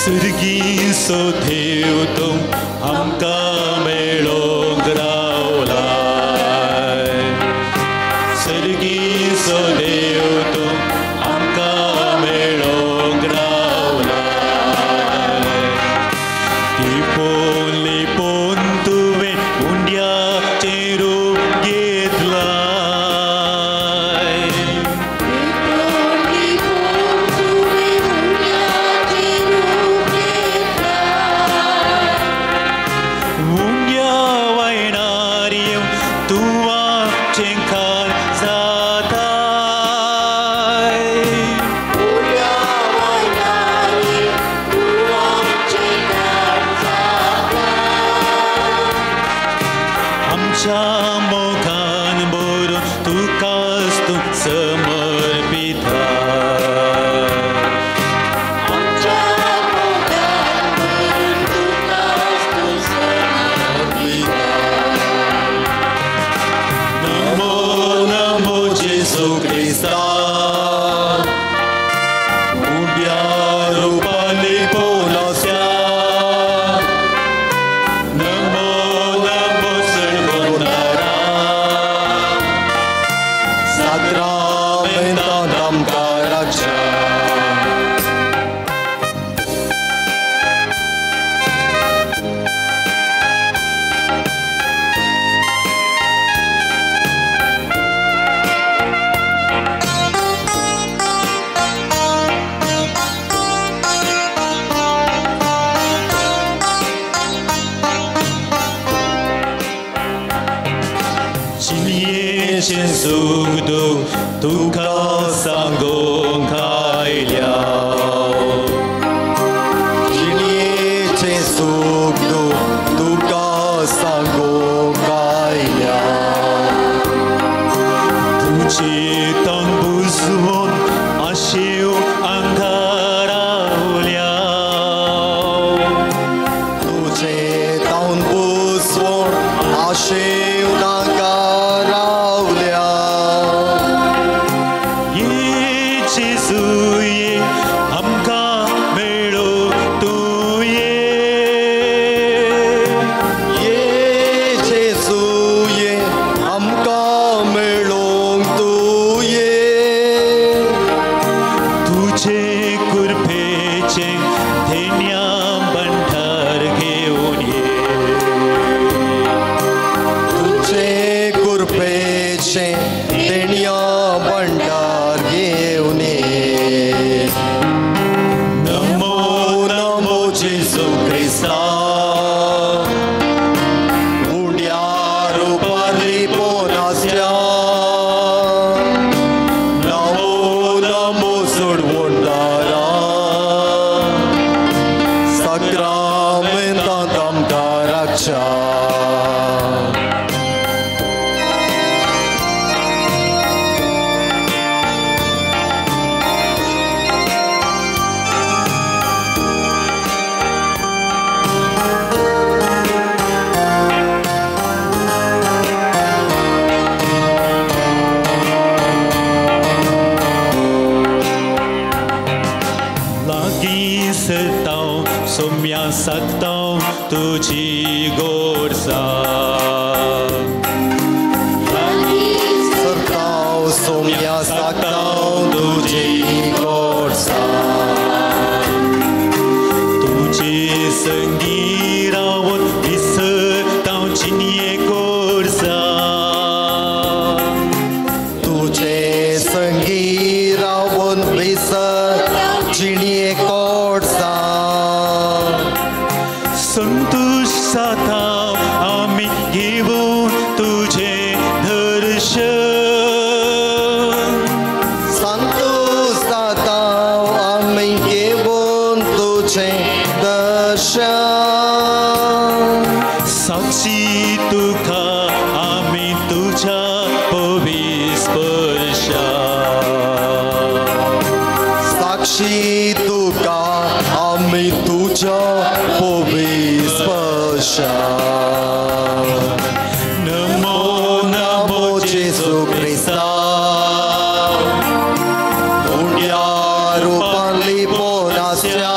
सर्गीचो देव तूं आमकां मेळोंक रावलाय. सर्गीचो देव तूं आमकां मेळोंक रावलाय. लिपोवन लिपोवन तुवें उंड्याचें रूप घेतलाय. उंड्या वायणार येवन तूं आमचें खाण जाताय. आमच्या मोगान भरून तुकाच तूं समर्पिता. नमो नमो जेजू क्रिस्ता, उंड्या रुपान लिपोवन आसता. नमो नमो सडगोनारा, साक्रामेंतांत आमकां राखच्या. जिणयेचें सूख दूख तुका सांगूंक आयल्या. जिणयेचें सूख दूख तुका सांगूंक आयल्या. तुजें तोंड बुजवून आशेव आंगारावल्या. तुजें तोंड बुजवून आशेव आंगारावल्या. ये जेजू ये आमकां मेळो तूं ये. ये जेजू ये आमकां मेळोंक तूं ये. तुजे कृपेचें धेन्या भंडार घेवन ये. तुजे कृपेचें देण्या भंडार घेवन ये. नमो नमो जेजू क्रिस्ता, उंड्या रुपार लिपोवन आसता. नमो नमो सोडवणदारा, साक्रामेंतांत आमकां राखच्या. लागीं सरतांव सोम्या सागतांव तुजी गोडसा. सरतांव सोम्या सागतांव तुजी गोडसा. तुजे संगी रावन विसरतांव जिणये गोडसा. तुजे संगी रावन विसर जिणये गोडसा. संतोश जाता आमी घेवन तुजें दर्शन. संतोष जाता आमी घेवन तुजें दर्शन. साक्षी तुका आमी तुज्या पवी स्पर्शा. साक्षी तुका आमी तुज्या पवी स्पर्शा. नमो नमो जेजू क्रिस्ता, उंड्या रुपान लिपोवन आसता.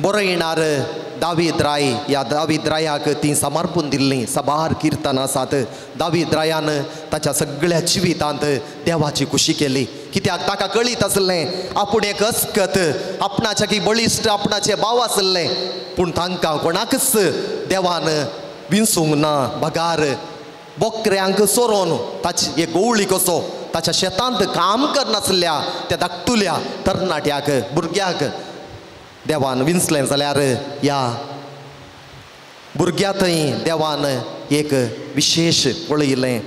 बरयणार दावीद राय ह्या दावीद रायाक ती समर्पून दिल्लीं साबार किर्तनां आसात। दावीद रायान ताच्या सगळ्या जिवितांत देवाची खुशी केली, कित्याक ताका कळीत आसलें आपूण एक अस्कत, आपणाच्या की बळिश्ट आपणाचे भाव आसले, पूण तांकां कोणाकच देवान विंचूंक ना बगार बोकऱ्यांक सोरोन ताची एक गोवळी कसो ताच्या शेतांत काम करनासल्या त्या धाकटुल्या तरणाट्याक भुरग्याक देवान विंचलें जाल्यार ह्या भुरग्या थंय देवान एक विशेश पळयलें।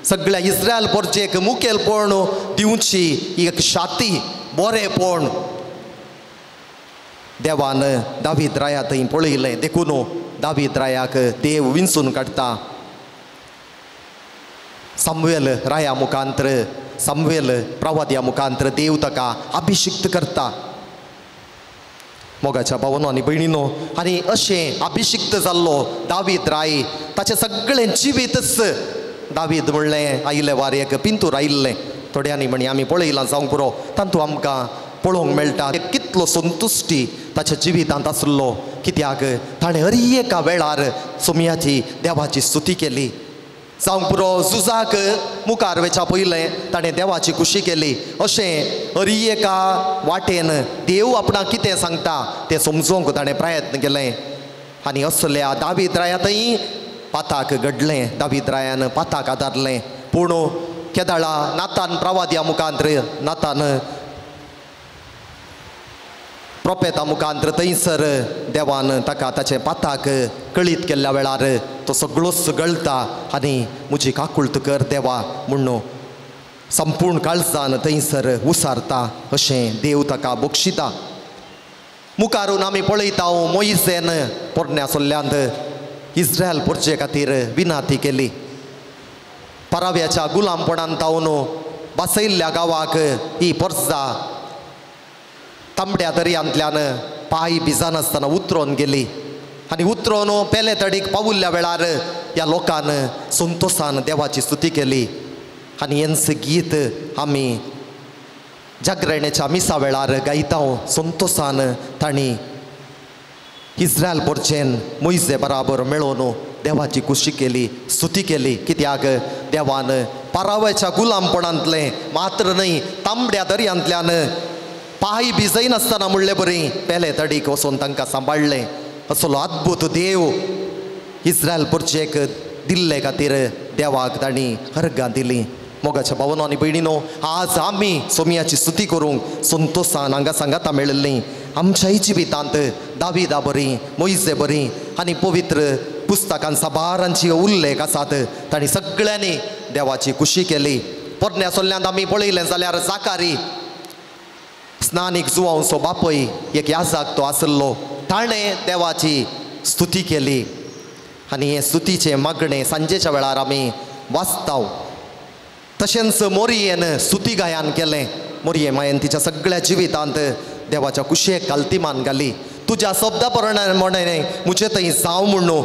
सगळ्या इस्रायल पोरचेक मुखेलपण दिवची एक शाती बरेपण देवान दावीद राया थंय पळयलें, देखून दावीद रायाक देव विंचून काडटा। सामुएल राया मुखांतर, सामुएल प्रवाद्या मुखांतर देव ताका अभिषिक्त करता। मोगाच्या भावनो आनी भयणीनो, आनी अशें अभिषिक्त जाल्लो दावीद राय ताचें सगळें जिवीतच दावीद म्हणलें आयिल्लें वार एक पिंतूर आयिल्लें थोड्यांनी म्हणी आमी पळयलां जावंक पुरो, तातूंत आमकां पळोवंक मेळटा कितलो संतुश्टी ताच्या जिवितांत आसलो, कित्याक ताणें हर एका वेळार सोमयाची देवाची स्तुती केली। जावंक पुरो झुजाक मुखार वचच्या पयलें ताणें देवाची खुशी केली। अशें हर एका वाटेन देव आपणाक कितें सांगता तें समजोवंक ताणें प्रयत्न केलें आनी असल्या दावीद राया थंय पाताक घडलें, दावीद रायान पाताक आदारलें। पूण केदाळा नातान प्रवाद्या मुखांतर, नातान प्रोपेता मुखांतर थंयसर देवान ताका ताचें पाताक कळीत केल्ल्या वेळार तो सगळोच गळटा आनी म्हजी काकुळट कर देवा म्हूण संपूर्ण काळजान थंयसर उसारता, अशें देव ताका बक्षिता। मुखारून आमी पळयता मोइसेन पोरण्या सोल्ल्यांत इस्रायल पोरचे खातीर विनाती केली। पराव्याच्या गुलामपणान तावन बसयल्ल्या गांवाक ही पोरजा तांबड्या दर्यांतल्यान पांय भिजनासतना उतरोन गेली आनी उतरोन पेले तडीक पावुल्ल्या वेळार ह्या लोकान संतोसान देवाची स्तुती केली आनी हेंच गीत आमी जागरणेच्या मिसा वेळार गायता। संतोसान तांणी इस्रायल पोरचेन मोइजे बराबर मेळोवन देवाची खुशी केली, स्तुती केली, कित्याक देवान पाराव्याच्या गुलामपणांतलें मात्र न्हय तांबड्या दर्यांतल्यान पांय भिजयनासतना म्हणले बरी पेले तडीक वचून तांकां सांबाळ्ळें। असलो अद्भुत देव इस्रायल पोरचेक दिल्ले खातीर देवाक तांणी हरगां दिली। मोगाच्या भावनो आनी भयणीनो, आज आमी सोमयाची स्तुती करूंक संतोसान हांगा सांगाता मेळिल्लीं। आमच्याय जिवितांत दाविदा बरी, मोइजे बरी आनी पवित्र पुस्तकान साबारांची उल्लेख आसात, तांणी सगळ्यांनी देवाची खुशी केली। पोरण्या सोल्ल्यांत आमी पळयलें जाल्यार जाकारी स्नानीक जुवांवचो बापय एक याजाक तो आसलो, ताणें देवाची स्तुती केली आनी हें स्तुतीचें मागणें सांजेच्या वेळार आमी वाचता। तशेंच मोरयेन स्तुती गायन केलें। मोरये मायेन तिच्या सगळ्या जिवितांत देवाच्या कुशेक कालतीमान घाली। तुज्या शब्दा प्रमाणें म्हजे थंय जावं म्हणून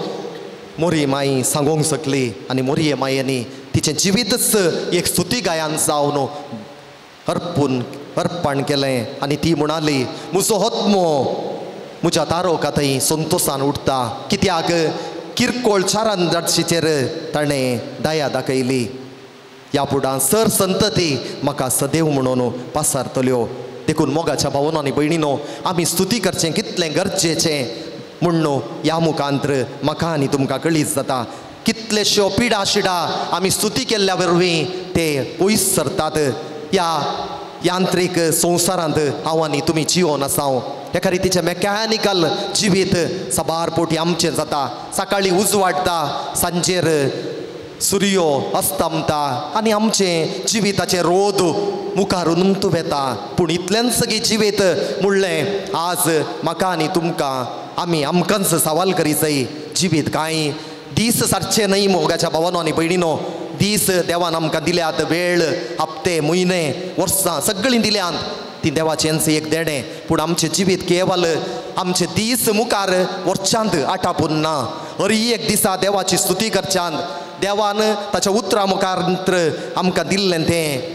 मोरये माई सांगूंक शकली आनी मोरये मायेनी तिचें जिवीतच एक स्तुती गायन जावन अर्पून अर्पण केलें आनी ती म्हणाली, म्हजो हत्मो म्हज्या तारोका थंय संतोसान उठता, कित्याक किरकोळ चारांचेर ताणें दया दाखयली। ह्या फुडां सर संतती म्हाका सदैव म्हणून पासारतल्यो। देखून मोगाच्या भावनो आनी भयणीनो, आमी स्तुती करचें कितलें गरजेचें म्हूण ह्या मुखांतर म्हाका आनी तुमकां कळीत जाता। कितलेश्यो पिडा शिडा आमी स्तुती केल्ल्या वरवीं ते पयस सरतात। ह्या यांत्रीक संवसारांत हांव आनी तुमी जिवन आसाव, एका रितीचें मॅकॅनिकल जिवीत साबार पोटी आमचें जाता। सकाळीं उजवाडटा, सांजेर सुर्यो अस्तमता आनी आमचें जिविताचें रोद मुखार उमतू वेता। पूण इतलेंच सगळें जिवीत म्हणलें आज म्हाका आनी तुमकां आमी आमकांच सवाल करीत जिवीत कांय दीस सारचे न्हय। मोगाच्या भावानो आनी भयणीनो, दीस देवान आमकां दिल्यात, वेळ, हप्ते, म्हयने, वर्सां सगळीं दिल्यांत, ती देवाचेंच एक देणें। पूण आमचें जिवीत केवल आमचे दीस मुखार वर्सांत आटापून ना। हर एक दिसा देवाची स्तुती करच्यान देवान ताच्या उतरां मुखार आमकां दिल्लें तें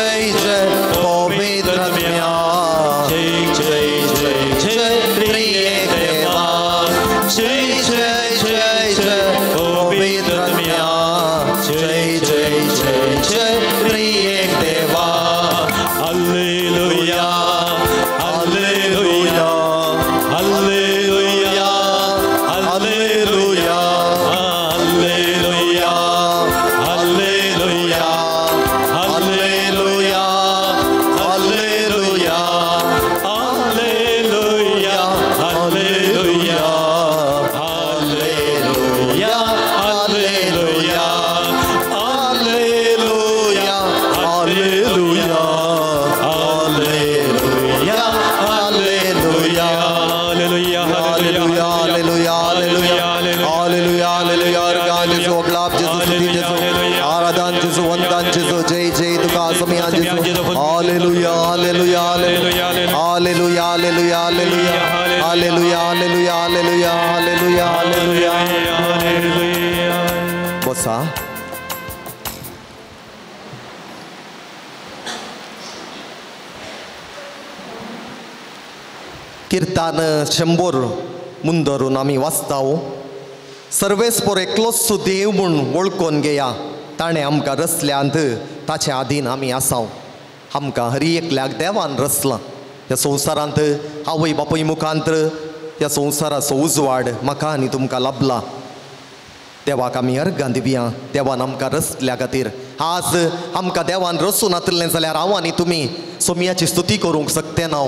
जय जय पवित्र आत्म्या, जय जय जय जय त्रिएक देवा, जय जय जय जय पवित्र आत्म्या, जय जय जय जय. जेजू, जय जय तुका सोमिया जेजू। Hallelujah hallelujah hallelujah hallelujah hallelujah hallelujah hallelujah hallelujah hallelujah hallelujah. बसा। किर्तान 100 मुंदरून आमी वाचताव। सर्वेस्पोर एकलोच देव म्हूण वळखून घेया, ताणें आमकां रचल्यांत, ताचे आदीन आमी आसाव। आमकां हरी एकल्याक देवान रचलां ह्या संवसारांत। आवय बापूय मुखांत ह्या संवसाराचो उजवाड म्हाका आनी तुमकां लाभला। देवाक आमी अर्गां दिवया, देवान आमकां रचल्या खातीर। आज आमकां देवान रचूं नातिल्लें जाल्यार हांव आनी तुमी सोमयाची स्तुती करूंक शकते ना।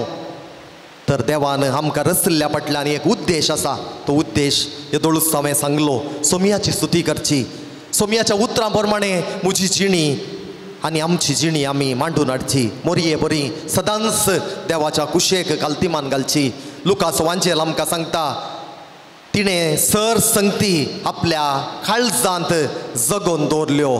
तर देवान आमकां रचल्ल्या फाटल्यान एक उद्देश आसा, तो उद्देश येदोळूच हांवें सांगलो, सोमयाची स्तुती करची। सोमयाच्या उतरां प्रमाणे म्हजी जिणी आनी आमची जिणी आमी मांडून हाडची। मोरये बरी सदांच देवाच्या कुशेक घालतीमान घालची। लुकास वांजेल आमकां सांगता, तिणें सर संगती आपल्या काळजांत जगोवन दवरल्यो।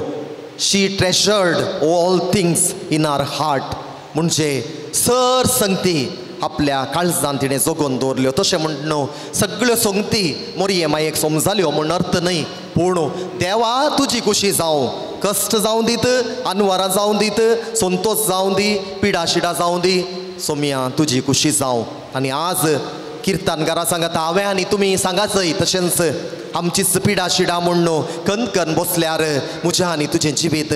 She treasured all things in her heart, म्हणजे सर संगती आपल्या काळजान तिणें जगोवन दवरल्यो। तशें म्हण न्हू सगळ्यो संगती मोरये मायेक समजाल्यो म्हूण अर्थ न्हय, पूण देवा तुजी खुशी जावं, कश्ट जावं दीत, अनवरां जावं दीत, संतोश जावं दी, पिडा शिडा जावं दी, सोमया तुजी खुशी जावं। आनी आज किर्तनकारां सांगता हांवें आनी तुमी सांगाचय तशेंच आमचीच पिडा शिडा म्हूण न्हू कनकन बसल्यार म्हज्या आनी तुजें जिवीत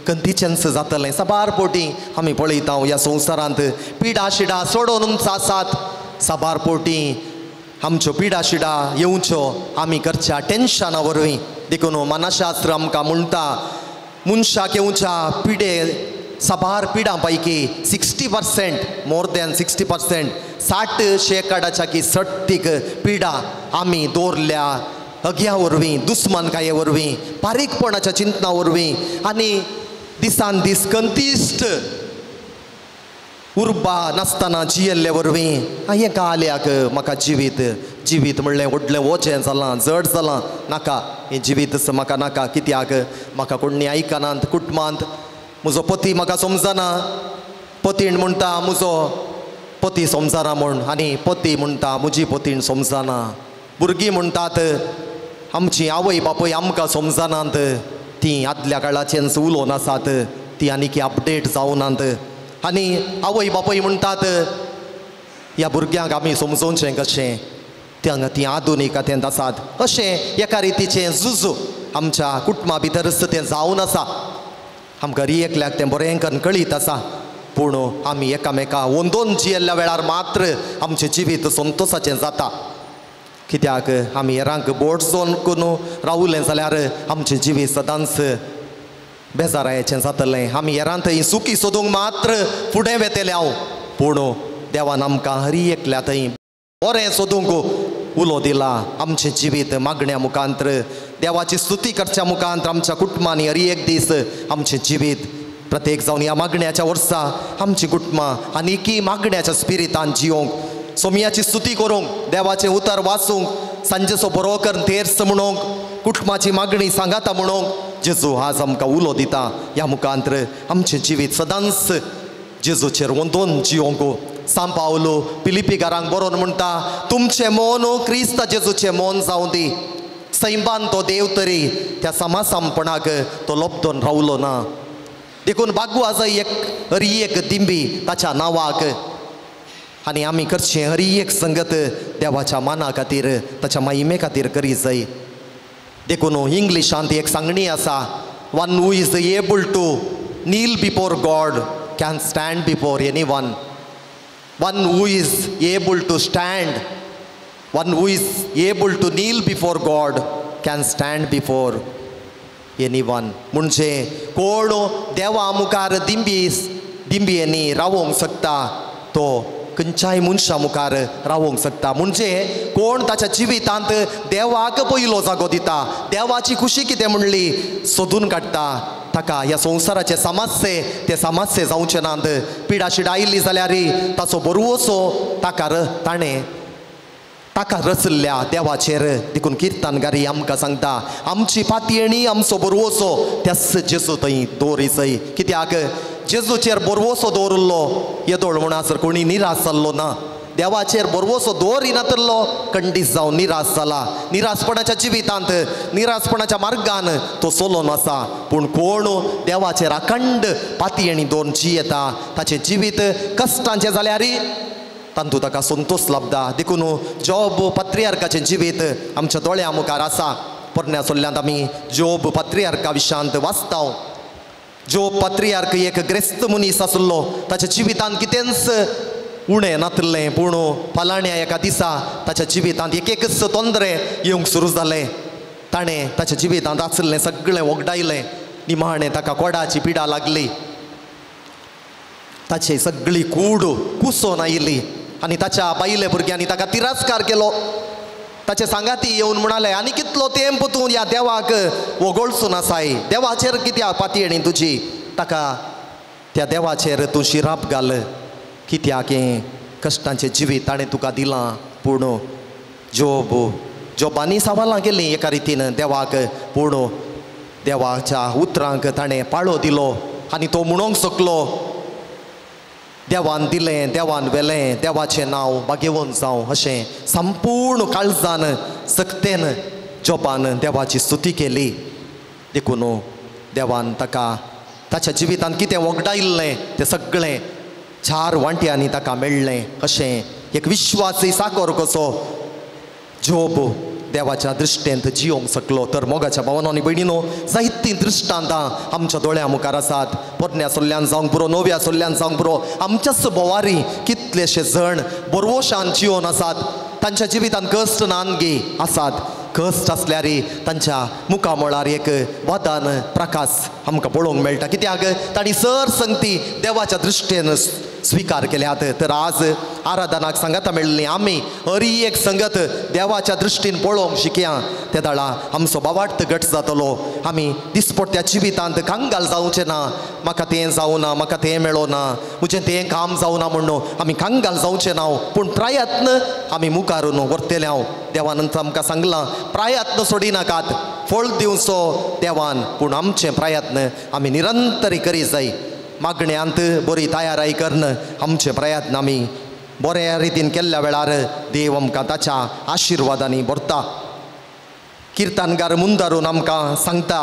कंतीचेंच जातलें। साबार पोटी आमी पळयता ह्या संवसारांत पिडा शिडा सोडोवन आसात। साबार पोटी आमच्यो पिडा शिडा येवच्यो आमी करच्या टेन्शना वरवीं। देखून मनाशास्त्र आमकां म्हणटा, मनशाक येवच्या पिडे साबार पिडां पैकी 60%, मोर दॅन 60%, 60% की सट्टीक पिडा आमी दवरल्या अग्या वरवीं, दुस्मानकाये वरवीं, बारीकपणाच्या चिंतना वरवीं आनी दिसान दीस कंतिश्ट उर्बा नासतना जियेल्ले वरवीं हें काल्याक म्हाका जिवीत जिवीत म्हणलें व्हडलें वजें जालां, जड जालां, नाका हें जिवीत म्हाका नाका। कित्याक म्हाका कोणी आयकनात कुटुंबांत, म्हजो पती म्हाका समजना, पतीण म्हणटा म्हजो पती समजना म्हूण, आनी पती म्हणटा म्हजी पतीण समजना, भुरगीं म्हणटात आमची आवय बापूय आमकां समजनात, ती आदल्या काळाचेंच उलोवन आसात, ती आनीक अपडेट जावनात। आनी आवय बापूय म्हणटात ह्या भुरग्यांक आमी समजोवचें कशें, तीं आधुनीक तेंत आसात। अशें एका रितीचें झुजू आमच्या कुटुंबा भितरच तें जावन आसा। आमकां एकल्याक तें बरें करून कळीत आसा, पूण आमी एकामेका वंदोन जियेल्ल्या वेळार मात्र आमचें जिवीत संतोसाचें जाता। कित्याक आमी हेरांक बोट जोन करून रावलें जाल्यार आमचें जिवीत सदांच बेजारायेचें जातलें। आमी हेरांत थंय सुखी सोदूंक मात्र फुडें वेतले हांव, पूण देवान आमकां हरी एकल्या थंय बरें सोदूंक उलो दिला। आमचें जिवीत मागण्या मुखांत्र, देवाची स्तुती करच्या मुखांत्र आमच्या कुटुंबांनी हरी एक दीस आमचें जिवीत प्रत्येक जावन ह्या मागण्याच्या वर्सा आमची कुटुंबां आनीकी मागण्याच्या स्पिरितान जियोंक, सोमयाची स्तुती करूंक, देवाचें उतर वाचूंक, सांजेचो बरो करून तेर्स म्हणूंक, कुटुंबाची मागणी सांगाता म्हणूंक जेजू आज आमकां उलो दिता। ह्या मुखांत्र आमचें जिवीत सदांच जेजूचेर वंदोन जियोंक। सांव पावलो पिलिपीकारांक बरोवन म्हणटा, तुमचें मन क्रिस्त जेजूचें मन जावं दी। सैमान तो देव तरी त्या समासामपणाक तो लोपदोन रावलो ना, देखून बागू आसा एक हरी एक दिंबी ताच्या नांवाक। आनी आमी करचें हरी एक संगत देवाच्या माना खातीर, ताच्या माहिमे खातीर करी जाय। देखून इंग्लिशांत एक सांगणी आसा, one who is able to kneel before God can stand before any one. One who is able to stand, one who is able to kneel before God can stand before any one. म्हणजे कोण देवा मुखार दिंबी दिंबयेंनी रावोंक शकता तो खंयच्याय मनशा मुखार रावोंक शकता। म्हणजे कोण ताच्या जिवितांत देवाक पयलो जागो दिता, देवाची खुशी कितें म्हणली सोदून काडटा, ताका ह्या संवसाराचे समस्ये ते समस्ये जावचे नात। पिडा शिडा आयिल्ली जाल्यार ताचो बरोसो ताका ताणें ताका रचल्ल्या देवाचेर। देखून किर्तनगारी आमकां सांगता आमची पातयेणी आमचो बरवसो त्याच जेजू थंय दवरिसय। कित्याक जेजूचेर बरवसो दवरिल्लो येदोळ म्हणसर कोणी निराश जाल्लो ना। देवाचेर बरवसो दवरिनातल्लो कंडीस जावन निराश जाला। निराशपणाच्या जिवितांत निराशपणाच्या मार्गान तो चलोन आसा। पूण कोण देवाचेर अखंड पातयेणी दवरून जियेता ताचें जिवीत कश्टांचें जाल्यार तातूंत ताका संतोश लाभता। देखून जोब पात्रियार्काचें जिवीत आमच्या दोळ्यां मुखार आसा। पोरण्या सोल्ल्यांत आमी जोब पात्रियार्का विशांत वाचता। जोब पात्रियार्क एक ग्रेस्त मनीस आसलो। ताच्या जिवितांत कितेंच उणें नातलें, पूण फलाण्या एका दिसा ताच्या जिवितांत एक एकच तोंदरे येवंक सुरू जालें। ताणें ताच्या जिवितांत आसलें सगळें वगडायलें। निमाणें ताका कोडाची पिडा लागली। ताची सगळी कूड कुसोन आयली आनी ताच्या बायले भुरग्यांनी ताका तिरस्कार केलो। ताचे सांगाती येवन म्हणाले आनी कितलो तेंप तूं ह्या देवाक वगोळसून आसाय, देवाचेर कित्याक पातयेणी तुजी, ताका त्या देवाचेर तूं शिराप घाल, कित्याक हें कश्टांचें जिवीत ताणें तुका दिलां। पूण जोब जोबांनी सवालां केलीं एका रितीन देवाक, पूण देवाच्या उतरांक ताणें पाळो दिलो आनी तो म्हणूंक शकलो देवान दिलें देवान व्हेलें, देवाचें नांव भागेवन जावं अशें संपूर्ण काळजान सक्तेन जोबान देवाची स्तुती केली। देखून देवान ताका ताच्या जिवितांत कितें वगडायिल्लें तें सगळें चार वांट्यांनी ताका मेळ्ळें। अशें एक विश्वासी साकर कसो जोब देवाच्या दृश्टेंत जियोंक शकलो। तर मोगाच्या भावानो आनी भयणीनो जायतीं दृश्टांतां आमच्या दोळ्यां मुखार आसात। पोरण्या सोल्ल्यान जावंक पुरो, नव्या सोल्ल्यान जावंक पुरो, आमच्याच भोवारी कितलेशे जण बरवशान जियोन आसात। तांच्या जिवितांत कश्ट नानगी आसात। कश्ट आसल्यार तांच्या मुखामळार एक वादान प्रकाश आमकां पळोवंक मेळटा, कित्याक तांणी सर संगती देवाच्या दृश्टेन स्वीकार केल्यात। तर आज आराधनाक सांगाता मेळ्ळी आमी हरी एक संगत देवाच्या दृश्टीन पळोवंक शिकया। ते दाळा आमचो बावार्थ घट जातलो। आमी दिसपट्ट्या जिवितांत कांगाल जावचें ना, म्हाका तें जावना, म्हाका तें मेळोना, म्हजें तें काम जावना म्हणून आमी कांगाल जावचें ना, पूण प्रयत्न आमी मुखारून व्हरतले हांव। देवान आमकां सांगलां प्रयत्न सोडिनाकात, फळ दिवचो देवान, पूण आमचें प्रयत्न आमी निरंतर करी जाय। मागण्यांत बरी तयाराय करून आमचे प्रयत्न आमी बऱ्या रितीन केल्ल्या वेळार देव आमकां ताच्या आशिर्वादांनी भरता। किर्तनगार मुंदारून आमकां सांगता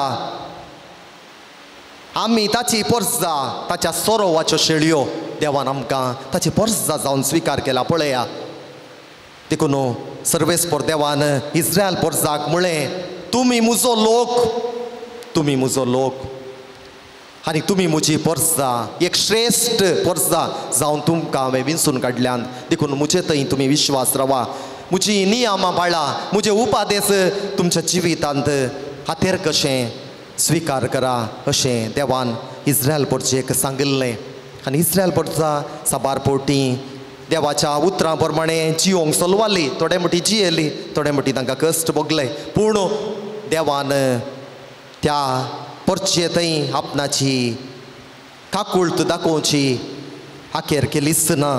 आमी ताची पोरजा ताच्या सोरोवाच्यो शेळयो देवान आमकां ताची पोरजा जावन स्विकार केला। पळया देखून सर्वेस्पोर देवान इस्रायल पोरजाक म्हळें तुमी म्हजो लोक, तुमी म्हजो लोक आनी तुमी म्हजी पोरजा, एक श्रेश्ठ पोरजा जावन तुमकां हांवें विंचून काडल्यान। देखून म्हजे थंय तुमी विश्वास रावा, म्हजी नियमां पाळा, म्हजे उपादेश तुमच्या जिवितांत हातेर कशें स्विकार करा अशें देवान इस्रायल पोरजेक सांगिल्लें। आनी इस्रायल पोरजा साबार पोटी देवाच्या उतरां प्रमाणे जियोंक चलवाली, थोडे मोटी जियेली, थोडे मोटी तांकां कश्ट भोगले, पूण देवान त्या परचे थंय आपणाची काकुळट दाखोवची आखेर केलीच ना।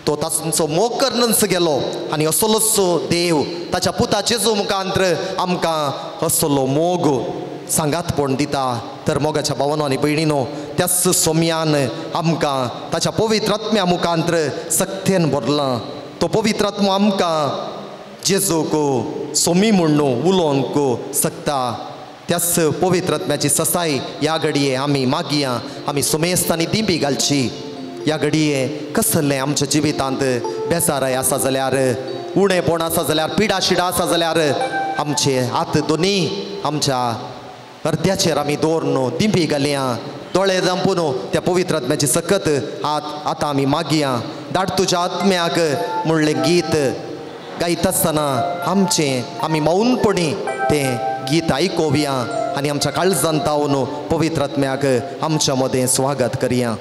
तो तांचो मोग करनच गेलो आनी असलोचो देव ताच्या पुता जेजू मुखांत्र आमकां असलो मोग सांगातपण दिता। तर मोगाच्या भावानो आनी भयणीनो त्याच सोम्यान आमकां ताच्या पवित्र आत्म्या मुखांत्र सक्तेन भरलां। तो पवित्र आत्मो आमकां जेजूक सोमी म्हणून उलोवंक शकता। त्याच पवित्र आत्म्याची ससाय ह्या घडये आमी मागया, आमी सुमेस्तांनी दिंबी घालची। ह्या घडये कसलें आमच्या जिवितांत बेजाराय आसा जाल्यार, उणेपण आसा जाल्यार, पिडा शिडा आसा जाल्यार आमचे हात दोनी आमच्या अर्द्याचेर आमी दवरून दिंबी घालया, दोळे धांपून त्या पवित्र आत्म्याची सकत हात आतां आमी मागया। धाड तुज्या आत्म्याक म्हणलें गीत गायता आसतना आमचें आमी मौनपणी तें गीत आयकोवया आनी आमच्या काळजान तावन पवित्र आत्म्याक आमच्या मदें स्वागत करया।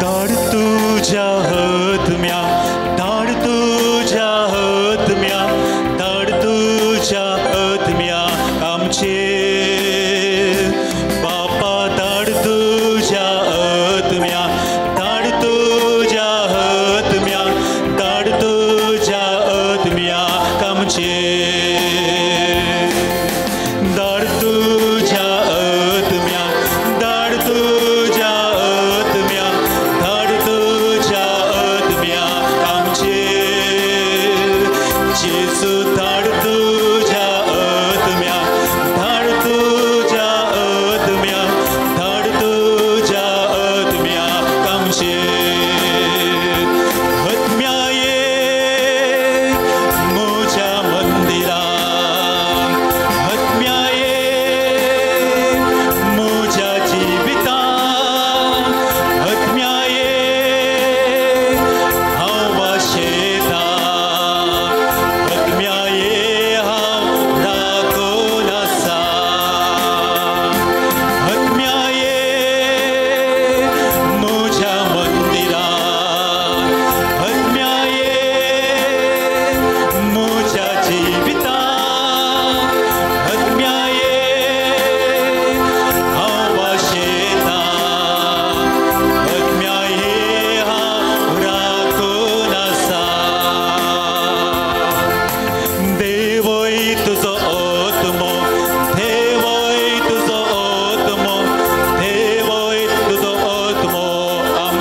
धाड तुझ्या आत्म्या, धाड तुझ्या आत्म्या, धाड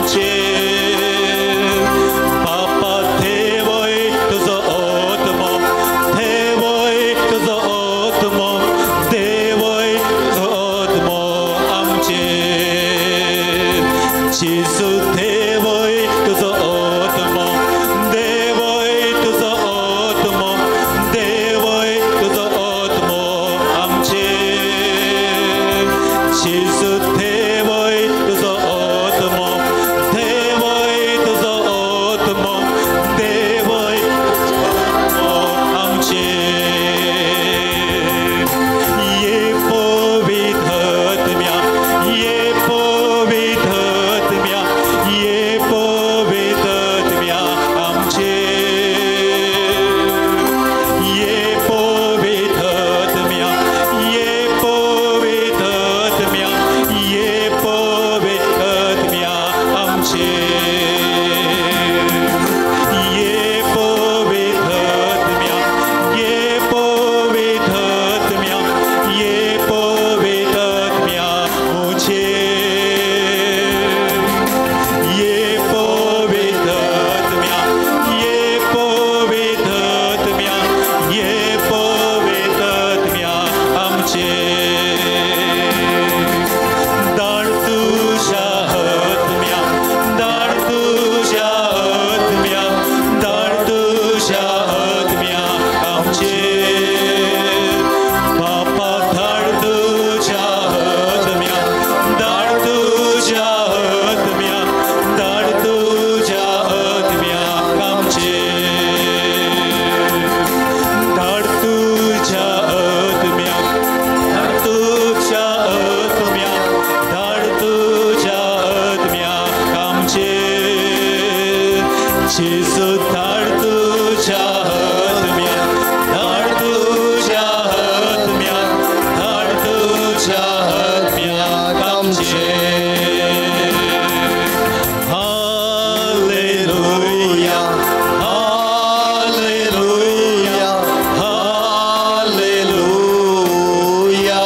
आमचे बापा देवय तुजो आत्मो देवय तुजो आत्मो देवय तुजो आत्मो आमचे जेजू देवय तुजो आत्मो देवय तुजो आत्मो देवय तुजो आत्मो आमचे जेजू देवय तुजो आत्मो देवय तुजो आत्मो देवय तुजो आत्मो आमचे ये पवित्र आत्म्या ये पवित्र आत्म्या ये पवित्र आत्म्या आमचे ये पवित्र आत्म्या ये पवित्र आत्म्या ये पवित्र आत्म्या आमचे ये पवित्र आत्म्या ये पवित्र आत्म्या ये पवित्र आत्म्या मुझे ये पवित्र आत्म्या ये पवित्र आत्म्या ये पवित्र आत्म्या आमचे दाड तुझ्या आत्म्या दाड तुझ्या आत्म्या दाड तुझ्या आत्म्या आमचे बापा धाड तुझ्या आत्म्या धाड तुझ्या आत्म्या धाड तुझ्या आत्म्या आमचे धाड तुझ्या आत्म्या धाड तुझ्या आत्म्या धाड तुझ्या आत्म्या आमचे जेजू धाड तुझ्या आत्म्या धाड तुझ्या आत्म्या धाड तुझ्या आत्म्या आमचे hallelujah hallelujah hallelujah hallelujah hallelujah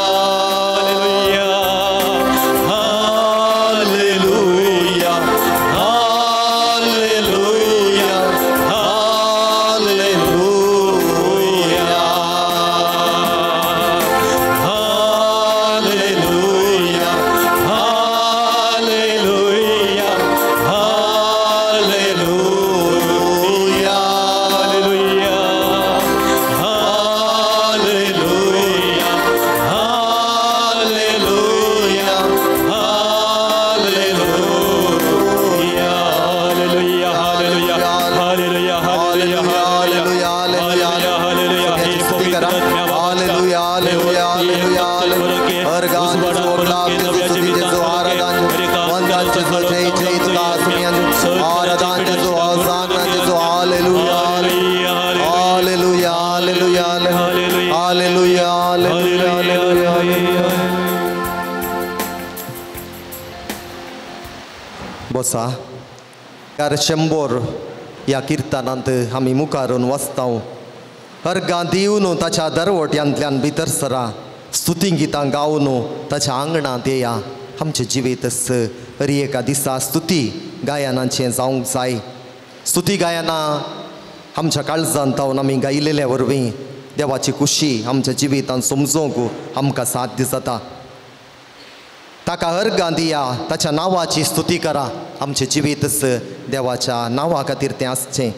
hallelujah hallelujah hallelujah hallelujah hallelujah hallelujah hallelujah hallelujah hallelujah hallelujah hallelujah hallelujah hallelujah हे स्तुती करा. पवित्र आत्म्या हालेलुया हालेलुया हालेलुया अर्गान जेजू ओगलाप जेजू स्तुती जेजू आराधन वंदन जेजू जय जय तुका आसुमियान आराधन जेजू होसाना जेजू hallelujah hallelujah hallelujah hallelujah hallelujah hallelujah. बसा कार शंबर ह्या किर्तनांत आमी मुखारून वचता अर्गां दिवन ताच्या दरवट्यांतल्यान भितर सरा स्तुती गितां गावन ताच्या आंगणांत येया आमचें जिवीतच हर एका दिसा स्तुती गायनाचें जावंक जाय। स्तुती गायनां आमच्या काळजांत तावन आमी गायलेल्या वरवीं देवाची खुशी आमच्या जिवितांत समजूंक आमकां साध्य जाता। ताका अर्गां दिया ताच्या नांवाची स्तुती करा। आमचें जिवीतच देवाच्या नांवा खातीर तें आसचें,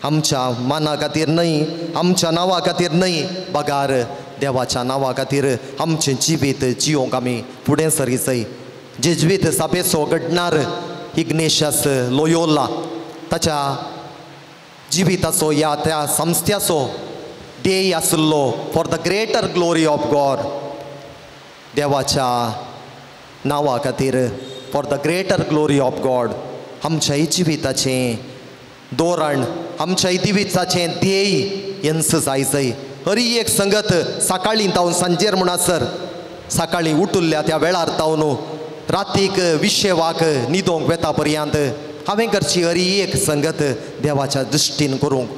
आमच्या मना खातीर न्हय, आमच्या नांवा खातीर न्हय, बगार देवाच्या नांवा खातीर आमचें जिवीत जियोंक आमी फुडें सरी जाय। जेज्वीत सापेचो घडणार इग्नेशियस लोयोला ताच्या जिविताचो या त्या संस्थ्याचो ध्येय आशिल्लो for the greater glory of God, देवाच्या नांवा खातीर for the greater glory of God आमच्याय जिविताचें धोरण आमच्या जिविताचें ध्येय हेंच जाय जाय। हरी एक संगत सकाळीं तावन सांजेर म्हणसर सकाळीं उठुल्ल्या त्या वेळार तावन रातीक विशेवाक न्हिदोंक वेता पर्यंत हांवें करची हरी एक संगत देवाच्या दृश्टीन करूंक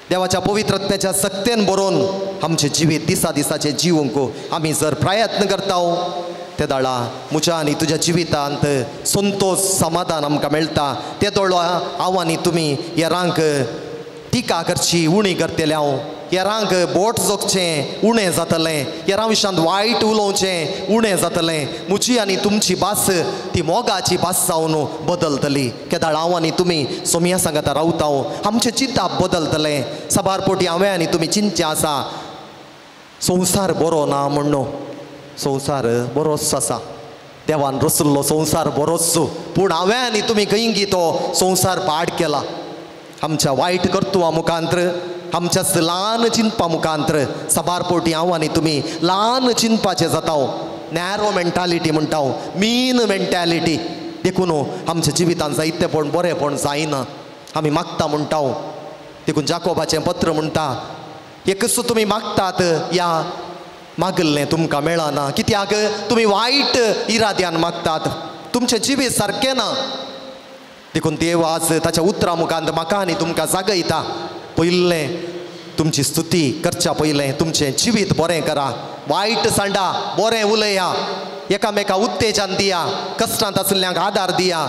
देवाच्या पवित्रत्वाच्या सक्तेन बरोवन आमचें जिवीत दिसा दिसाचें जिवूंक आमी जर प्रयत्न करता ते दाळा म्हज्या आनी तुज्या जिवितांत संतोश समाधान आमकां मेळटा. ते दोळो हांव आनी तुमी हेरांक टिका करची उणी करतले, हांव हेरांक बोट जोगचें उणें जातलें, हेरां विशांत वायट उलोवचें उणें जातलें. म्हजी आनी तुमची भास ती मोगाची भास जावन बदलतली. केदाळ हांव आनी तुमी सोमया सांगाता रावता, आमचें चिंताप बदलतलें. साबार पोटी हांवें आनी तुमी चिंतचें आसा संवसार बरो ना म्हणून. संवसार बरोच आसा, देवान रचल्लो संवसार बरोच, पूण हांवें आनी तुमी खंय तो संवसार पाड केला. आमच्या वायट कर्तुवा मुखांत्र, आमच्या ल्हान चिंतपा मुखांत्र साबार पोटी हांव आनी तुमी ल्हान चिंतपाचें जाता. नॅरो मेंटालिटी म्हणटा, मीन मेंटालिटी. देखून आमच्या जिवितांत जायतेपण बरेंपण जायना. आमी मागता म्हणटा. देखून जाकोबाचें पत्र म्हणटा, एकच तुमी मागतात या मागिल्लें तुमकां मेळना, कित्याक तुमी वायट इराद्यान मागतात, तुमचें जिवीत सारकें ना. देखून देव आज ताच्या उतरां मुखांत म्हाका आनी तुमकां जागयता. पयलें तुमची स्तुती करच्या पयलें तुमचें जिवीत बरें करा, वायट सांडा, बरें उलया, एकामेका उत्तेजन दिया, कश्टांत आशिल्ल्यांक आदार दिया,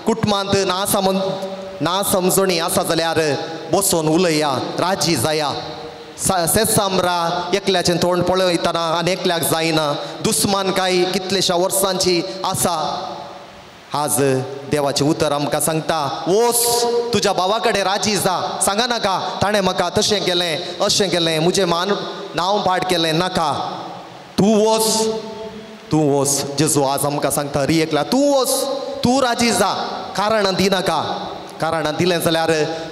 कुटुंबांत ना समजणी आसा जाल्यार बसून उलया, राजी जाया. सेसाम्रा एकल्याचें तोंड पळयतना आनी एकल्याक जायना. दुस्मान काय कितलेश्या वर्सांची आसा. आज देवाचें उतर आमकां सांगता, वोस तुज्या भावा कडेन राजी जा, सांगा नाका ताणें म्हाका तशें केलें अशें केलें, म्हजें मान नांव पाड केलें, नाका. तूं वोस, तूं वोस. जेजू आज आमकां सांगता हरी एकल्या, तूं वोस, तूं राजी जा, कारणां दिनाका. कारणां दिलें जाल्यार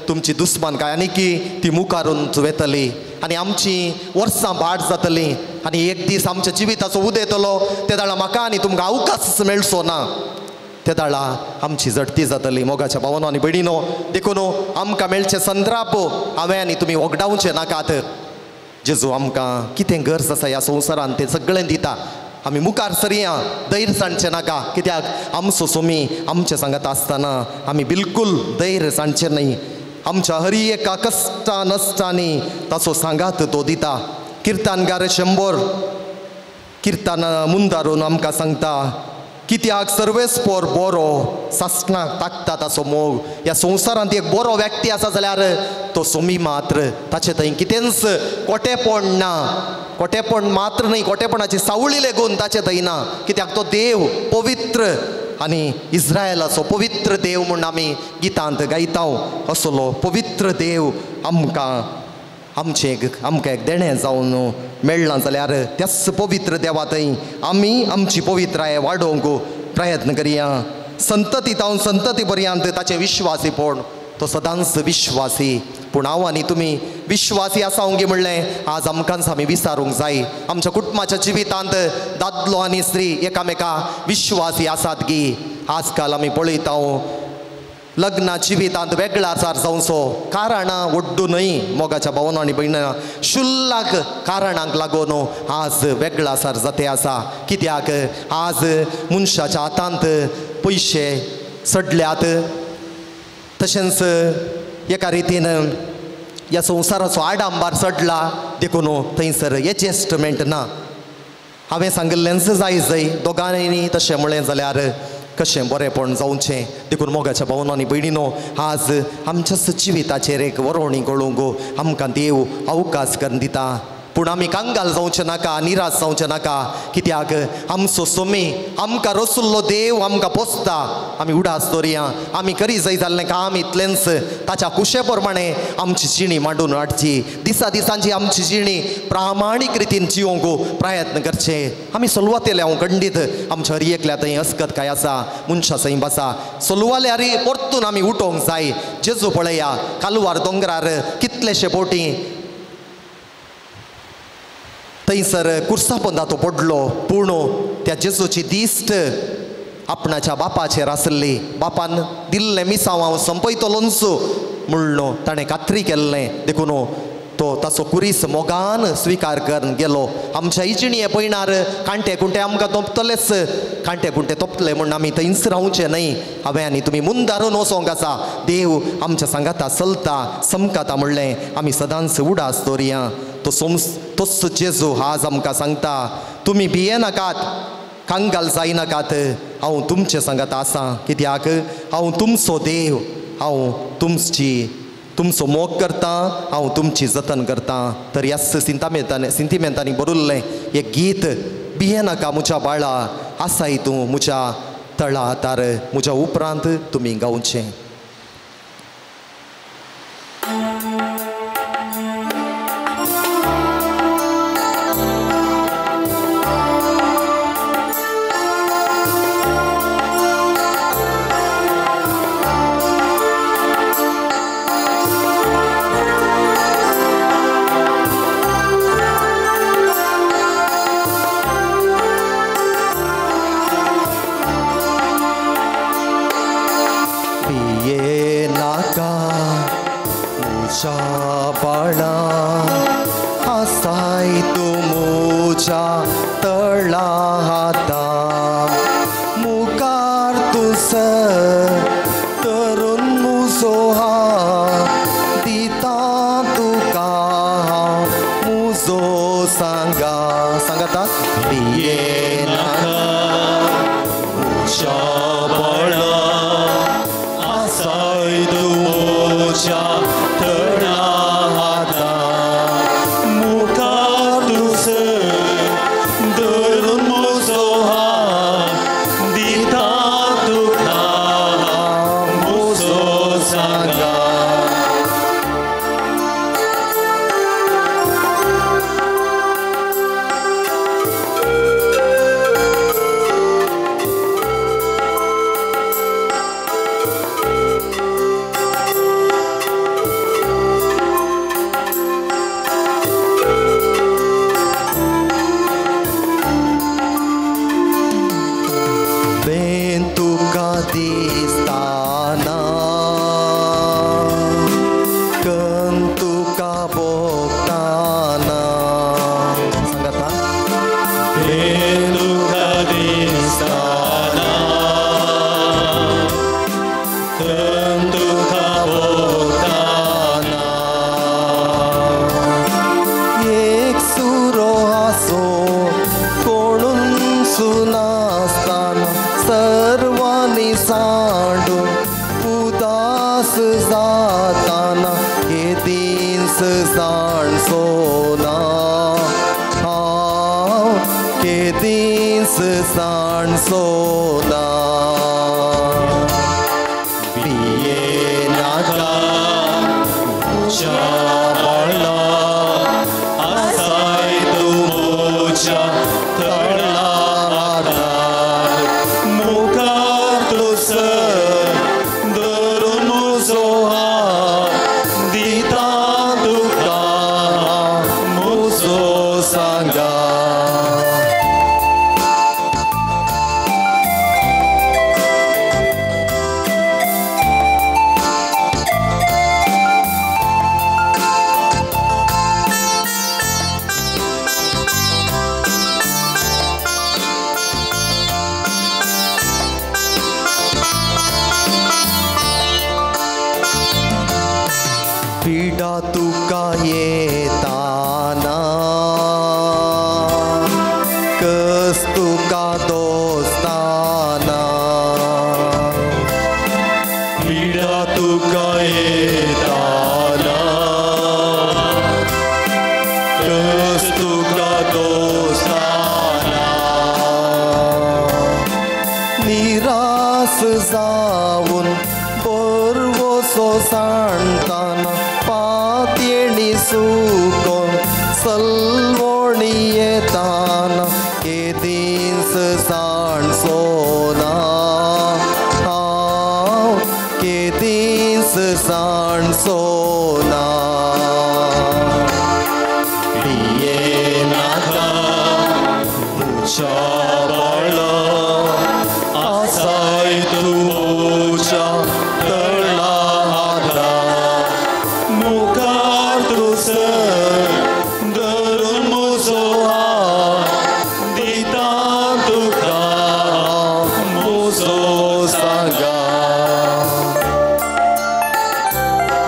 तुमची दुस्मान काय आनी की ती मुखारून वेतली आनी आमची वर्सां भाट जातली आनी एक दीस आमच्या जिविताचो उदेतलो. ते दाळा म्हाका आनी तुमकां अवकाश मेळचो ना. ते दाळा आमची झडती जातली. मोगाच्या भावनो आनी भयणीनो, देखून आमकां मेळचें संद्राप हांवें आनी तुमी वगडावचें नाकात. जेजू आमकां कितें गरज आसा ह्या संवसारान तें सगळें दिता. आमी मुखार सरया, धैर्य सांडचें नाका, कित्याक आमचो सोमी आमचे सांगात आसतना आमी बिलकूल धैर्य सांडचें न्हय. आमच्या हरी एका कश्टा नश्टांनी ताचो सांगात तो दिता. किर्तनगार 100 किर्तन मुंदारून आमकां सांगता, कित्याक सर्वेस्पोर बरो सासणाक ताकता ताचो मोग. ह्या संवसारांत एक बरो व्यक्ती आसा जाल्यार तो सोमी मात्र, ताचे थंय कितेंच कोटेपण ना. कोटेपण मात्र न्हय, कोटेपणाची सावळी लेगून ताचे थंय ना, कित्याक तो देव पवित्र आनी इस्रायलाचो पवित्र देव म्हूण आमी गितांत गायता. असलो पवित्र देव आमकां आमचें आमकां एक देणें जावन मेळ्ळां जाल्यार त्याच पवित्र देवा थंय आमी आमची पवित्राय वाडोवंक प्रयत्न करया. संतती तावन संतती पर्यंत ताचें विश्वासीपण, तो सदांच विश्वासी. पूण हांव आनी तुमी विश्वासी आसा गे म्हणलें आज आमकांच आमी विचारूंक जाय. आमच्या कुटुंबाच्या जिवितांत दादलो आनी स्त्री एकामेका विश्वासी आसात गी? आजकाल आमी पळयता लग्ना जिवितांत वेगळाचार जावचो कारणां वड्डू न्हय. मोगाच्या भावना आनी भयणां, शुल्लाक कारणांक लागून आज वेगळाचार जाते आसा. कित्याक आज मनशाच्या हातांत पयशे चडल्यात, तशेंच एका रितीन ह्या संवसाराचो आडांबार चडला, देखून थंयसर एडजस्टमेंट ना. हांवें सांगिल्लेंच जाय जय दोगांनी तशें म्हणलें जाल्यार कशें बरेंपण जावचें. देखून मोगाच्या भावना आनी भयणीनो, आज आमच्याच जिविताचेर एक वरोवणी कळूंक आमकां देव अवकाश करून दिता. पूण आमी कांगाल जावचें नाका, निराश जावचें नाका, कित्याक आमचो सोमी आमकां रसुल्लो देव आमकां पोसता. आमी उडास दवरया, आमी करी जाय जाल्लें काम इतलेंच ताच्या कुशे प्रमाणे आमची जिणी मांडून हाडची. दिसा दिसांची आमची जिणी प्रामाणीक रितीन जिवंक प्रयत्न करचे. आमी सोलवातेले हांव खंडीत आमच्या हरी एकल्या थंय अस्कत काय आसा मनशा थंय बसा सोलवाल्यार परतून आमी उठोवंक जाय. जेजू पळया कालवार दोंगरार कितलेशे बोटी थंयसर कुर्सापोंदा तो पडलो, पूण त्या जेजूची दिश्ट आपणाच्या बापाचेर आसली. बापान दिल्लें मिसांव हांव संपयतलोंच म्हणलो ताणें खात्री केल्लें. देखून तो ताचो कुरीस मोगान स्विकार करून गेलो. आमच्या इजिणये पयणार कांटे कुंटे आमकां तोपतलेच, कांटे कुंटे तोपतले म्हूण आमी थंयच रावचें न्हय. हांवें आनी तुमी मुंदारून वचोंक आसा. देव आमच्या सांगाता चलता समकाता म्हणलें आमी सदांच उडास दवरया. तो तोच जेजू आज आमकां सांगता, तुमी भियेनाकात, कांगाल जायनाकात, हांव तुमचे सांगात आसा, कित्याक हांव तुमचो देव, हांव तुमचो मोग करता, हांव तुमची जतन करता। तर ह्याच सिंतिमेंतांनी बरयल्लें एक गीत, भियेनाका म्हज्या बाळा, आसाय तूं म्हज्या तळा हातार, म्हज्या उपरांत तुमी गावचें।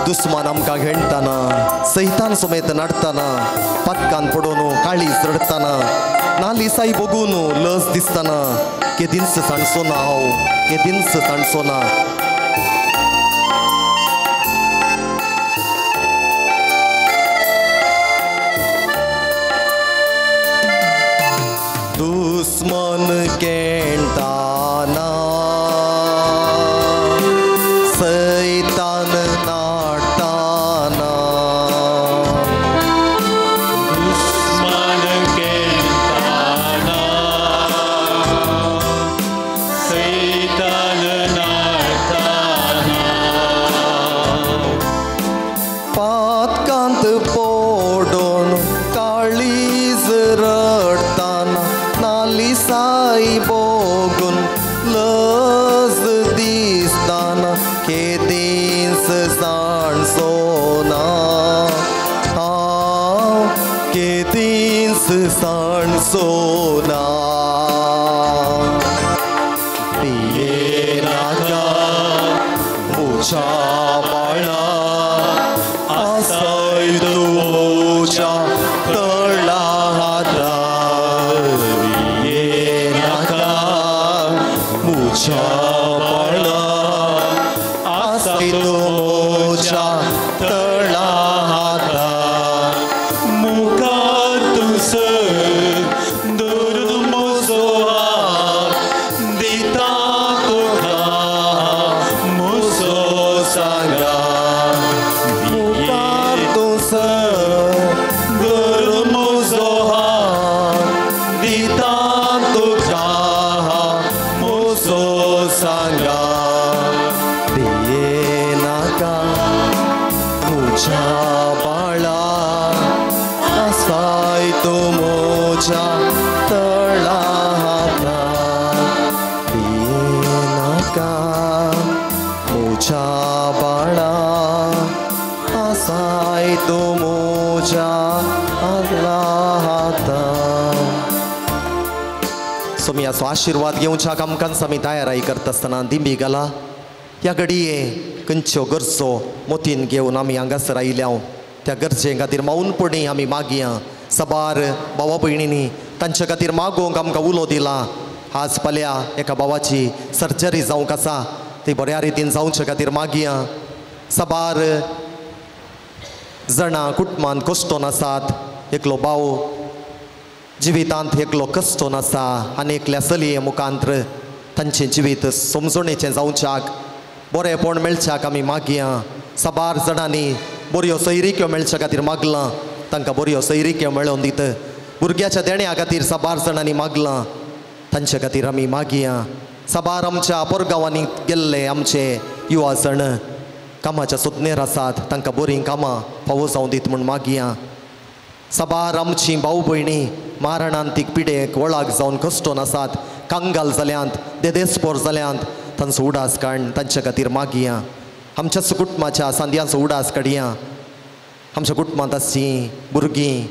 दुस्मान आमकां घेणटाना, सैतान समेत नडटना, पक्कान पडून काळीज रडटना, नालिसाई बघून लस दिसतना केदींच सांडसो ना हांव, केदींच सांडसो ना. दुस्मन केंटाना सैतान नाटाना, दुस्मन केंटाना सैतान नाटाना, पातकांत पडून काळीज रडटाना नालिसाई बघून लज दिसताना केदींच सांडसो ना हांव, केदींच सांडसो ना. पियेनाका म्हज्या बाळा आसाय तुज्या तळा हातार, पियेनाका म्हज्या बाळा आसाय तुज्या तळा हातार. मुखार तुसर धरून म्हजो हात दिता तुका म्हजो सांगात, मुखार तुसर धरून म्हजो हात दिता तुका म्हजो सांगात. पियेनाका म्हज्या बाळा आसाय तूं म्हज्या तळा हातार, पियेनाका म्हज्या बाळा आसाय तूं म्हज्या तळा हातार. सोमयाचो आशिर्वाद घेवच्याक आमकां आमी तयाराई करता आसतना दिंबी घाला. ह्या घडये खंयच्यो गरजो मोतीन घेवन आमी हांगासर आयल्या त्या गरजे खातीर मौनपणी आमी मागया. सबार भावा भयणींनी तांचे खातीर मागोवंक आमकां उलो दिला. आज फाल्यां एका भावाची सर्जरी जावंक आसा, ती बऱ्या रितीन जावचे खातीर मागया. सबार जाणां कुटुंबांत कश्टोन आसात, एकलो भाव जिवितांत एकलो कश्टोन आसा आनी एकल्या चलये मुखांत्र तांचें जिवीत समजणेचें जावच्याक बरेंपण मेळच्याक आमी मागया. साबार जाणांनी बऱ्यो सैरिक्यो मेळच्या खातीर मागलां, तांकां बऱ्यो सैरिक्यो मेळोवन दित. भुरग्याच्या देण्या खातीर साबार जाणांनी मागलां, तांचे खातीर आमी मागया. साबार आमच्या परगांवांनी गेल्ले आमचे युवा जण कामाच्या सोदनेर आसात, तांकां बरीं कामां फावो जावं दीत म्हूण मागया. साबार आमची भाव भयणी मारणांतीक पिडेक वळाक जावन कश्टोन आसात, कांगाल जाल्यांत, देदेस्पोर जाल्यांत, तांचो उडास काड तांचे खातीर मागया. आमच्याच कुटुंबाच्या सांद्यांचो उडास काडया. आमच्या कुटुंबांत आसचीं भुरगीं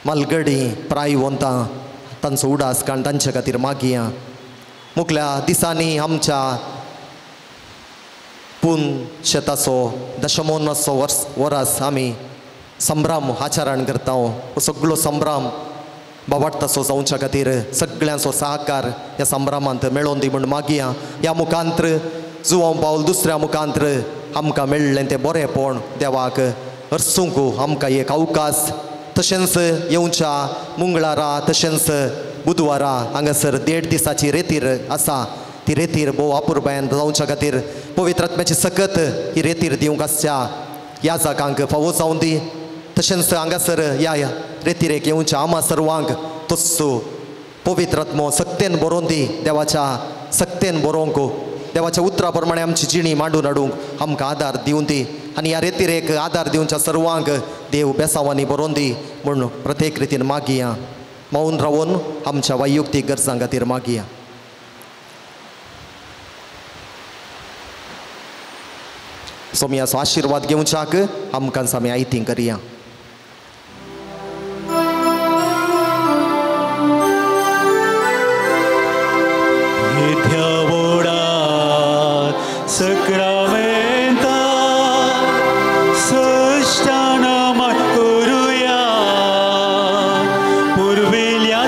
मालगडी प्रायवंतां तांचो उडास काड तांचे खातीर मागया. मुखल्या दिसांनी आमच्या पून शेताचो दशमोनाचो वर्स वरास आमी संभ्रम आचरण करता. हो सगळो संभ्रम बाबाटतासो जावच्या खातीर सगळ्यांचो सहकार ह्या संभ्रमांत मेळोवन दी म्हूण मागया. ह्या मुखांत्र जुवांव पावल दुसऱ्या मुखांत्र आमकां मेळ्ळें तें बरेंपण देवाक अर्सूंक आमकां एक अवकाश. तशेंच येवच्या मंगळारा तशेंच बुधवारा हांगासर 1.5 दिसाची रेतीर आसा, ती रेतीर भोव अपुरबायेन जावच्या खातीर पवित्र आत्म्याची सकत ही रेतीर दिवंक आसच्या ह्या जागांक फावो जावं दी. तशेंच हांगासर ह्या रेतिरेक येवच्या आमा सर्वांक तस्सो पवित्र आत्मो सक्तेन बरोवन दी, देवाच्या सक्तेन बरोवंक देवाच्या उतरा प्रमाणे आमची जिणी मांडून हाडूंक आमकां आदार दिवन दी आनी ह्या रेतिरेक आदार दिवच्या सर्वांक देव बेसांवांनी बरोवन दी म्हूण प्रत्येक रितीन मागया. मौन रावून आमच्या वैयक्तीक गरजां खातीर मागया. सोमयाचो आशिर्वाद घेवच्याक आमकां आमी आयती करया. सक्रामेंता सश्टान करुया पुर्विल्ल्या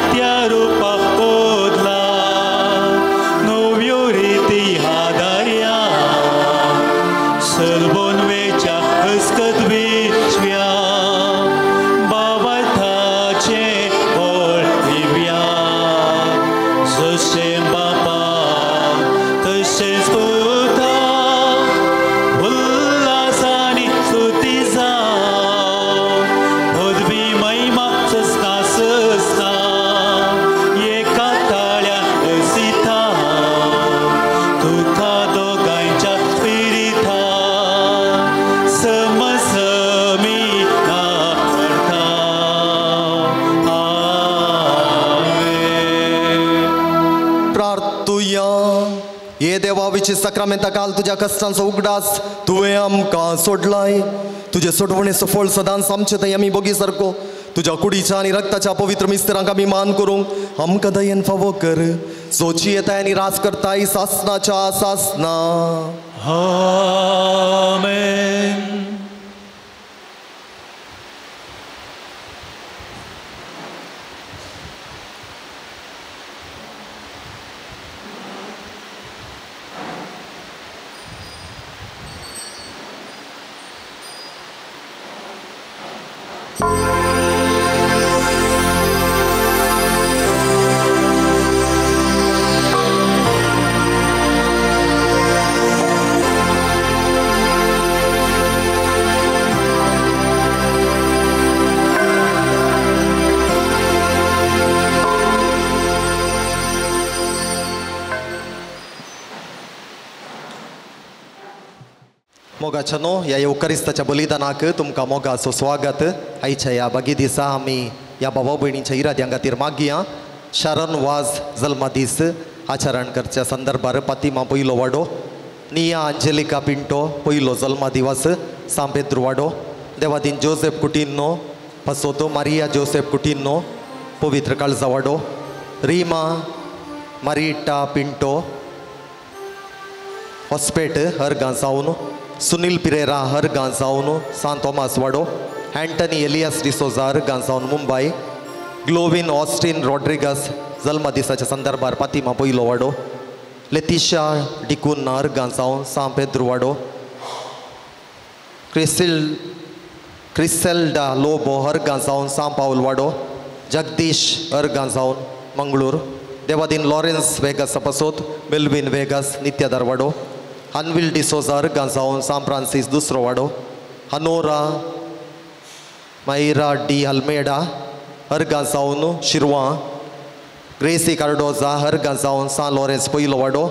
भोवशी साक्रामेंता काल तुज्या कश्टांचो उगडास तुवें आमकां सोडलाय। तुजे सोडवणेचो फळ सदांच आमचे थंय आमी बोगी सारको तुज्या कुडीच्या आनी रक्ताच्या पवित्र मिस्त्रांक आमी मान करूंक आमकां दयेन फावो कर। जोची येताय आनी राज करताय सासनाच्या सासना। आमेन। मोगाच्या न्हू ह्या येवकारिस्ताच्या बलिदानाक तुमकां मोगाचो स्वागत। आयच्या ह्या बागी दिसा आमी ह्या भावा भयणींच्या इराद्यां खातीर मागया। शरण वाज जल्मदीस आचरण करच्या संदर्भार पातिमा पयलो वाडो, निया अंजेलिका पिंटो पयलो जल्मदिवस सांपेद्रू वाडो, देवादीन जोसेफ कुटिन्नो पासोतो, मारिया जोसेफ कुटिन्नो पवित्र काळजा वाडो, रीमा मारिटा पिंटो हॉस्पेट हरगांव सावन, सुनील पिरेरा हरगांव सावन सांत थॉमस वाडो, अँटनी एलियास डिसोजा हरगांव सावन मुंबय, ग्लोविन ऑस्टिन रॉड्रिगस जल्मदिसाच्या संदर्भार पातिमा पयलो वाडो, लेतिशा डिकून हरगांव सावन सांत पेद्रू वाडो, क्रिसेल्डा लोबो हरगांव सावन सांत पावल वाडो, जगदीश हरगांव सावन मंगळूर, देवादीन लॉरेन्स वेगस पासोत, मेल्विन वेगस नित्यादार वाडो, अनविल डिसोजा हरगांव सावन सांत फ्रांसीस दुसरो वाडो, हनोरा मायरा डी अल्मेडा हरगांव सावन शिरवां, ग्रेसी कार्डोजा हरगांव सावन सांत लॉरेन्स पयलो वाडो,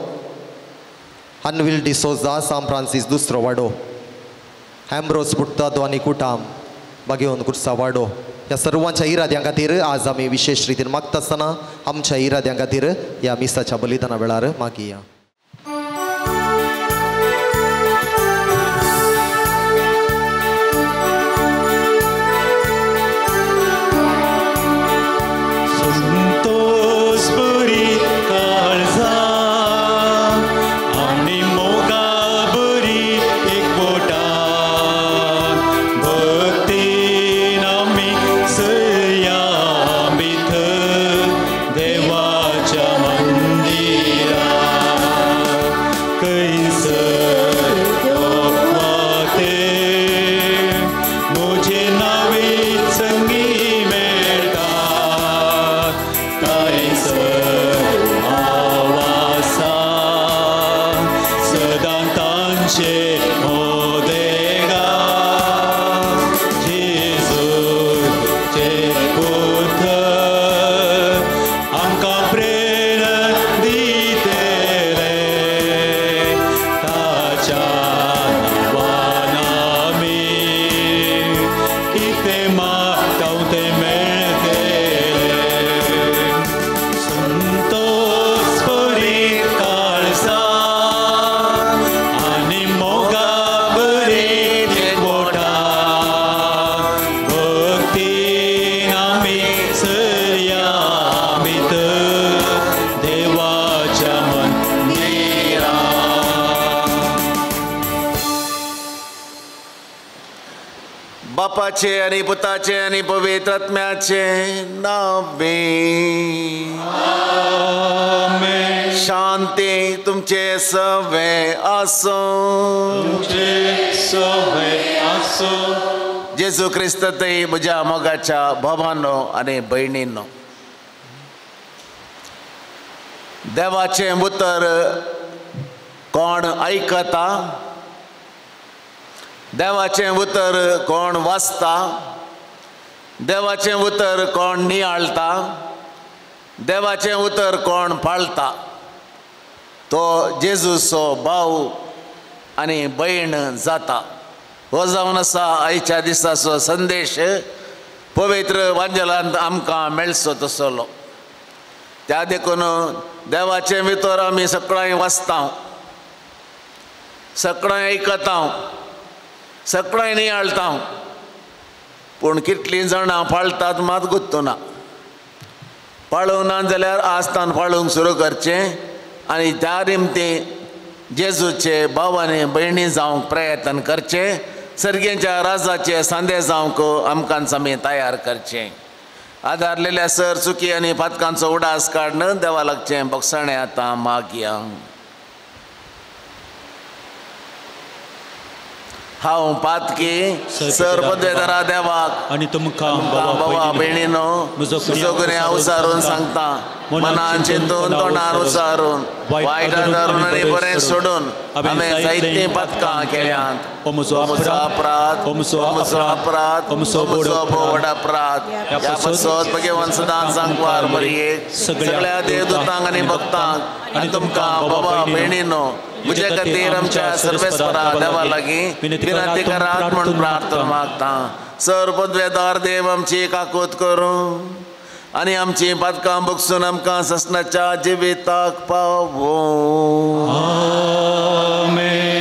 अनविल डिसोजा सांत फ्रांसीस दुसरो वाडो, एम्ब्रोज पुट्टादो आनी कुटाम बागेवन कुर्सा वाडो। ह्या सर्वांच्या इराद्यां खातीर आज आमी विशेश रितीन मागता आसतना आमच्या इराद्यां खातीर ह्या मिसाच्या बलिदाना वेळार मागया। बापाचे आनी पुताचे आनी पवित्र आत्म्याचे नावे आमेन। शांती तुमचे सवे आसूं, तुमचे सवे आसूं। जेजू क्रिस्त थंय म्हज्या मोगाच्या भावांनो आनी भयणींनो, देवाचें उतर कोण आयकता, देवाचें उतर कोण वाचता, देवाचें उतर कोण नियाळता, देवाचें उतर कोण पाळता, तो जेजूचो भाव आनी भयण जाता। हो जावन आसा आयच्या दिसाचो संदेश पवित्र वांजेलांत आमकां मेळचो तसलो। त्या देखून देवाचें उतर आमी सकाळीं वाचता, सगळें आयकता, सगळें नियाळटा, पूण कितलीं जाणां पाळटात मात गुत्तुना. पाळूंक ना जाल्यार आजतान पाळूंक सुरू करचें आनी त्या निमतीं जेजूचे भाव आनी भयणी जावंक प्रयत्न करचें. सर्गेच्या राजाचे सांदे जावंक आमकां आमी तयार करचें. आदारलेल्या सर चुकी आनी पातकांचो उडास काडून देवा लागचें बक्षाणें आतां मागया. हांव पातकी सर पदवेदारा देवाक आनी तुमकां बाबा भयणीनो म्हजो गुन्यांव उचारून सांगता. मनान चिंतून तोंडान उचारून वायट धरून आनी बरें सोडून हांवें जायतीं पातकां केल्यांत. म्हजो अपराध, म्हजो अपराध, म्हजो व्हड अपराध. ह्या पासत भगवान सदांच सांगवार मरियेक, सगळ्या देवदूतांक आनी भक्तांक आनी तुमकां बाबा भयणीनो म्हजे खातीर आमच्या सर्वेस्परा देवा लागीं विनंती करात म्हूण प्रार्थना मागता. सर पदवेदार देव आमची काकूत करूं आनी आमची पातकां बगसून आमकां ससनाच्या जिविताक पावों. आमेन.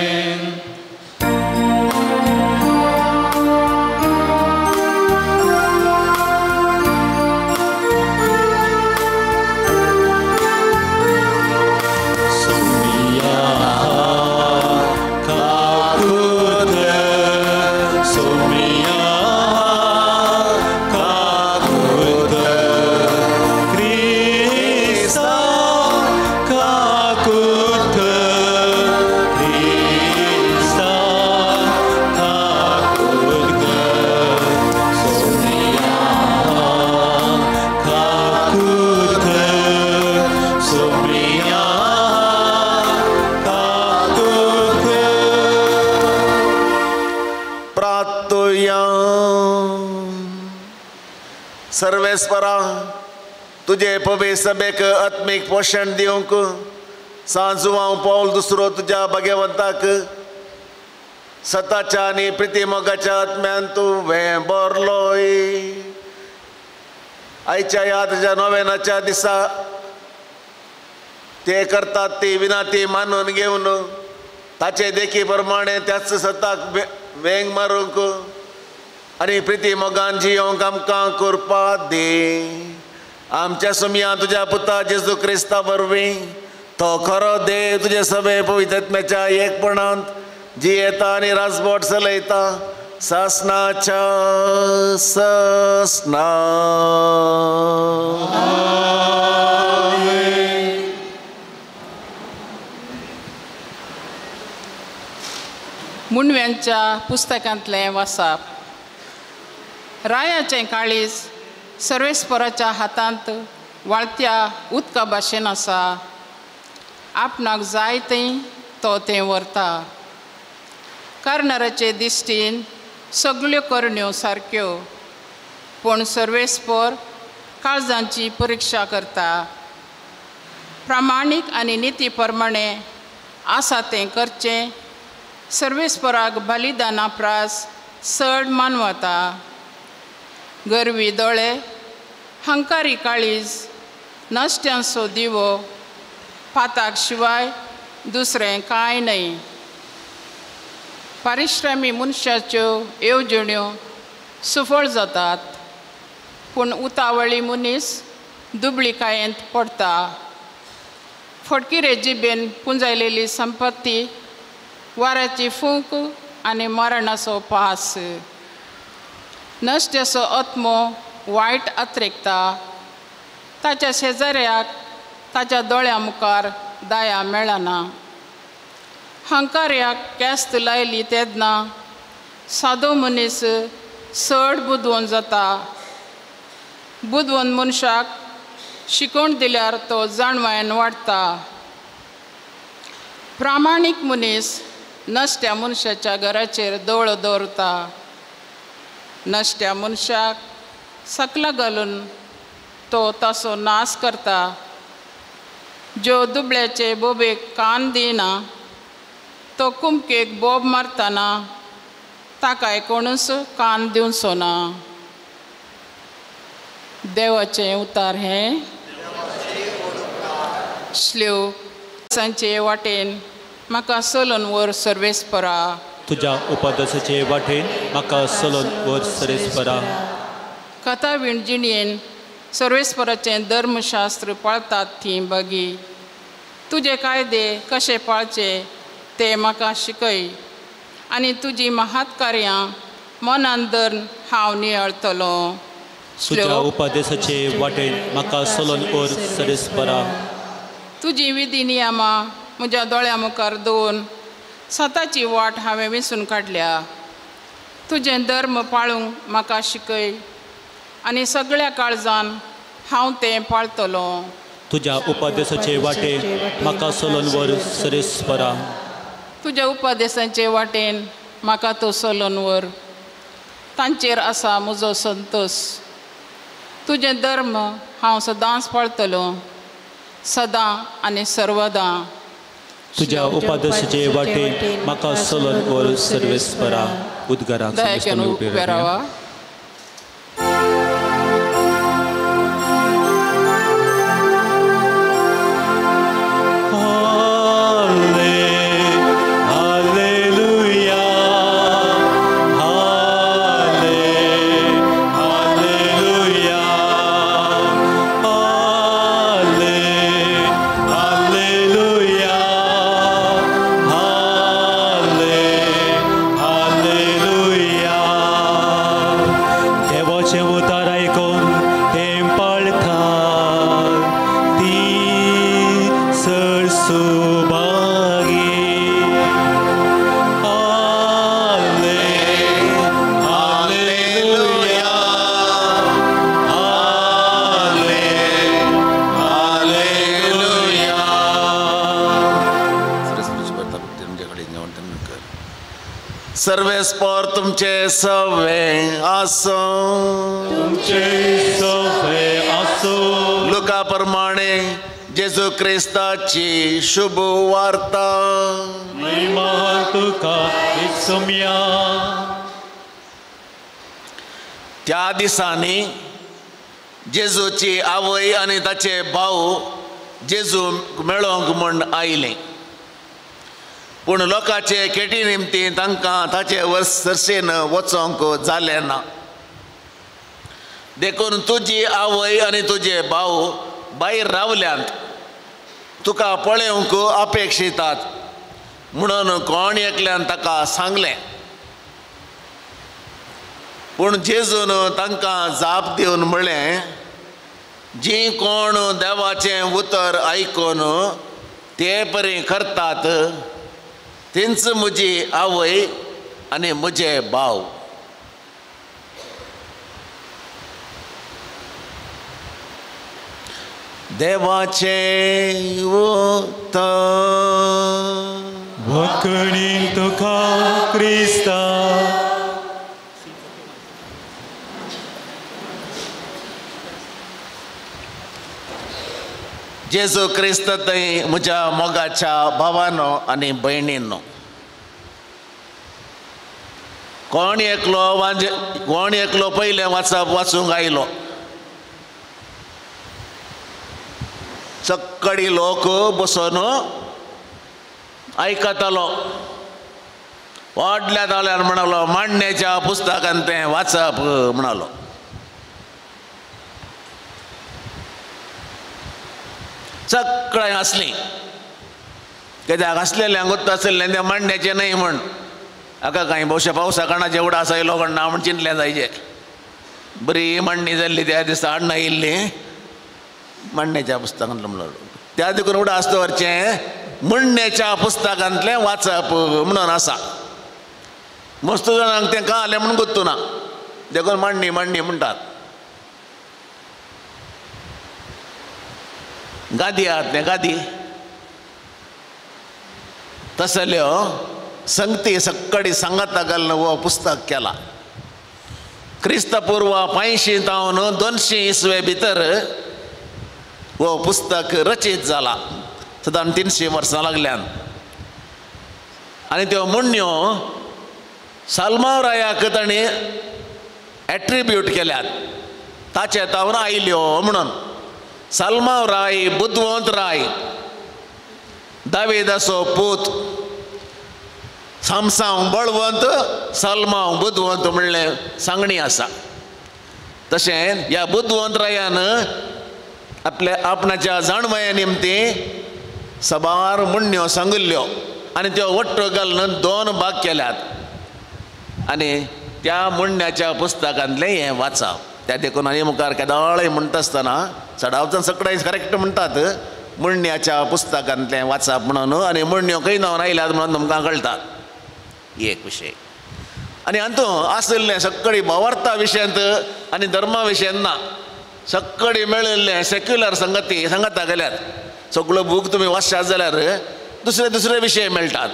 सर्वेस्परा तुजे पवे सभेक आत्मीक पोशण दिवंक सांजुवांव पावल दुसरो तुज्या भाग्यवंताक सताच्या आनी प्रितीमोगाच्या आत्म्यान तुवें भरलोय. आयच्या ह्या तुज्या नोवेनाच्या दिसा ते करतात ती विनाती मानून घेवन ताचे देखी प्रमाणे त्याच सताक वेंग मारूंक आनी प्रिती मोगान जियोंक आमकां करपा दी. आमच्या सुमया तुज्या पुता जेजू क्रिस्ता वरवीं तो खरो देव तुजे सभे पवित्रत्म्याच्या एकपणांत जियेता आनी राजबोट चलयता सासनाच्या सासना. मुणव्यांच्या पुस्तकांतलें वासाप. रायाचें काळीज सर्वेस्पराच्या हातांत वाळत्या उदका भाशेन आसा. आपणाक जाय थंय तो तें व्हरता. कारणाराचे दिश्टीन सगल्यो करण्यो सारक्यो, पूण सर्वेस्पर काळजांची परिक्षा करता. प्रामाणीक आनी निती प्रमाणे आसा तें करचें सर्वेस्पराक बलिदाना प्रास चड मानवता. गरवी दोळे, हंकारी काळीज, नश्ट्यांचो दिवो, पाताक शिवाय दुसरें कांय न्हय. परिश्रमी मनशाच्यो येवजण्यो सुफळ जातात, पूण उतावळी मनीस दुबळीकायेंत पडटा. फटकिरे जिबेन पुंजायलेली संपत्ती वाऱ्याची फूंक आनी मरणाचो पास. नश्ट्याचो आत्मो वायट अत्रेकता, ताच्या शेजाऱ्याक ताच्या दोळ्या मुखार दया मेळना. हंकार्याक केस्त लायली तेन्ना सादो मनीस चड बुदवंत जाता. बुदवंत मनशाक शिकोवन दिल्यार तो जाणवायेन वाडटा. प्रामाणीक मनीस नश्ट्या मनशाच्या घराचेर दोळो दवरता. नश्ट्या मनशाक सकला घालून तो ताचो नाश करता. ज्यो दुबळ्याचे बोबेक कान दिना तो कुमकेक बोब मारतना ताकाय कोणूच कान दिवचो ना. देवाचें उतार हें श्लोक सांचे वाटेन म्हाका चलून व्हर सर्वेस्परा. तुज्या उपदेसाचे वाटेन म्हाका चलून व्हर सर्वेस्परा. कथावीण जिणेन सर्वेस्पराचें धर्मशास्त्र पाळतात ती बगी. तुजे कायदे कशे पाळचे ते म्हाका शिकय आनी तुजी महात्कार्यां मनान धरून हांव नियाळतलो. तुज्या उपदेसाचे वाटेन म्हाका चलून व्हर सर्वेस्परा. तुजी विधी नियमां म्हज्या दोळ्या मुखार दवरून सताची वाट हांवें वेंचून काडल्या. तुजें धर्म पाळूंक म्हाका शिकय आनी सगळ्या काळजान हांव तें पाळतलो. तुज्या उपदेसाचे वाटेन म्हाका चलून व्हर सर्वेस्परा. तुज्या उपदेसाचे वाटेन म्हाका तूं चलून व्हर. तांचेर आसा म्हजो संतोश. तुजें धर्म हांव सदांच पाळतलो, सदां आनी सर्वदां. तुज्या उपदेसाचे वाटेन म्हाका चलून व्हर सर्वेस्परा. उद्गाराक दया करून उबे रावा. सर्वेस्पर तुमचे सवे आसूं. तुमचे सवे आसूं. लुका प्रमाणे जेजू क्रिस्ताची शुभ वार्ता. महिमा तुका येसुम्या. त्या दिसांनी जेजूची आवय आनी ताचे भाव जेजू मेळोंक म्हूण आयले. पूण लोकांचे केटी निमती तांकां ताचे सरसेन वचोंक जालें ना. देखून तुजी आवय आनी तुजे भाव भायर रावल्यांत, तुका पळोवंक अपेक्षितात म्हणून कोण एकल्यान ताका सांगलें. पूण जेजून तांकां जाप दिवन म्हणलें, जीं कोण देवाचें उतर आयकून ते परी करतात तींच म्हजी आवय आनी म्हजे भाव. देवाचें उतर. वखणी तुका क्रिस्ता. जेजू क्रिस्त थंय म्हज्या मोगाच्या भावानो आनी भयणींनो, कोण एकलो कोण एकलो पयलें वाचप वाचूंक आयलो. सक्कडी लोक बसून आयकतालो. व्हडल्या ताळ्यान म्हणालो, मांडण्याच्या पुस्तकान तें वाचप म्हणालो. सगळें आसलीं कित्याक आसलेल्यांक गुत्त आसलें तें मांडण्याचें न्हय म्हण. हाका कांय भोवशा पावसा काणाचें एवढं आसा येयलो कोण ना म्हण चिंतलें जायचे. बरी मांडणी जाल्ली त्या दिसा हाडून आयिल्ली मांडण्याच्या पुस्तकांतलें म्हणलो. त्या देखून एवढं आसता वरचें म्हणण्याच्या पुस्तकांतलें वाचप म्हणून आसा. मस्त जाणांक तें कळ्ळें म्हूण गुत्तू ना, देखून मांडणी मांडणी म्हणटात. गादी आहात तें गादी तसल्यो संगती सक्कडी सांगाता घालून हो पुस्तक केला. क्रिस्तपूर्व 500 तावन 200 इसवे भितर हो पुस्तक रचीत जाला. सदां 300 वर्सां लागल्यान. आनी त्यो म्हणण्यो साल्माव रायाक तांणी एट्रिब्यूट केल्यात, ताचे तावन आयल्यो म्हणून. साल्माव राय बुदवंत राय, दावेदाचो पूत, सामसांव बळवंत सलमांव बुदवंत म्हणलें सांगणी आसा. तशें ह्या बुदवंत रायान आपल्या आपणाच्या जाणवया निमती सबार मुण्ण्यो सांगिल्ल्यो आनी त्यो वट्ट घालून 2 भाग केल्यात आनी त्या मुण्ण्याच्या पुस्तकांतलें हें वाचप. त्या देखून आनी मुखार केदोळय म्हणटा आसतना चडावचन सगळें करेक्ट म्हणटात मुण्ण्याच्या पुस्तकांतलें वाचप म्हणून आनी मुण्ण्यो खंय जावन आयल्यात म्हणून तुमकां कळटात. एक विशय आनी हातूंत आशिल्लें सगळी भावार्था विशयांत आनी धर्मा विशयांत ना, सगळी मेळिल्लें सेक्युलर संगती सांगता गेल्यात. सगळो बूक तुमी वाचशात जाल्यार दुसरे दुसरे विशय मेळटात.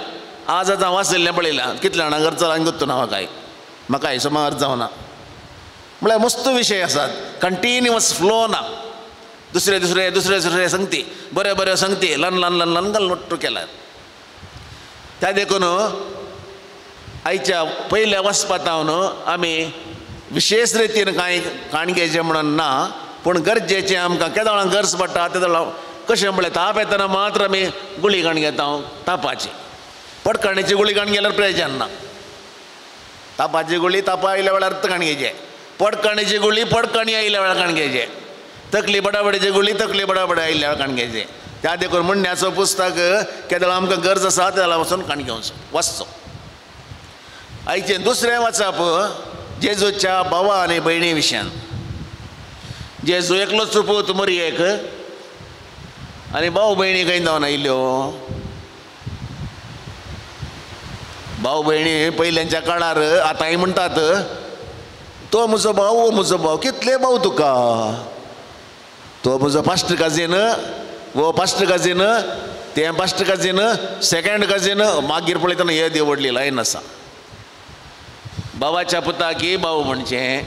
आज आतां वाचिल्लें पळयलां कितल्या जाणां घरचो आनी गुत्तू ना म्हाकाय म्हाकाय सुमार जावना म्हळ्यार मस्त विशय आसात, कंटिन्युअस फ्लो ना, दुसरे दुसरे दुसरे दुसरे संगती बऱ्यो बऱ्यो संगती ल्हान ल्हान ल्हान ल्हान घालून वट्टू केल्यात. त्या देखून आयच्या पयल्या वचपातावन आमी विशेश रितीन कांय काणगेचें म्हणून ना, पूण गरजेचें आमकां केदोळां गरज पडटा तेदोळां कशें म्हळ्यार ताप येतना मात्र आमी गुळी काण घेता तापाची, पटकाणीची गुळी काण गेल्यार प्रयोजन ना. तापाची गुळी तापा आयल्या वेळार काण घेवचे, पडकाणीची गुळी पडकाणी आयल्या वेळार काण घेवचे, तकली बडाबडीची गुळी तकली बडाबड आयल्या वेळार काण घेवचे. त्या देखून म्हणण्याचो पुस्तक केदोळां आमकां गरज आसा तेदोळां वचून काण घेवचो वाचचो. आयचें दुसरें वाचप जेजूच्या भावा आनी भयणी विशयान. जेजू एकलोच पूत मरयेक आनी भाव भयणी खंय जावन आयल्यो. भाव भयणी पयल्यांच्या काळार आतांय म्हणटात तो म्हजो भाव हो म्हजो भाव, कितले भाव तुका, तो म्हजो फर्स्ट कजीन वो फर्स्ट कजीन तें फर्स्ट कजीन सेकेंड कजीन, मागीर पळयतना हे देव व्हडली लायन आसा. भावाच्या पुताकी भाव म्हणचें,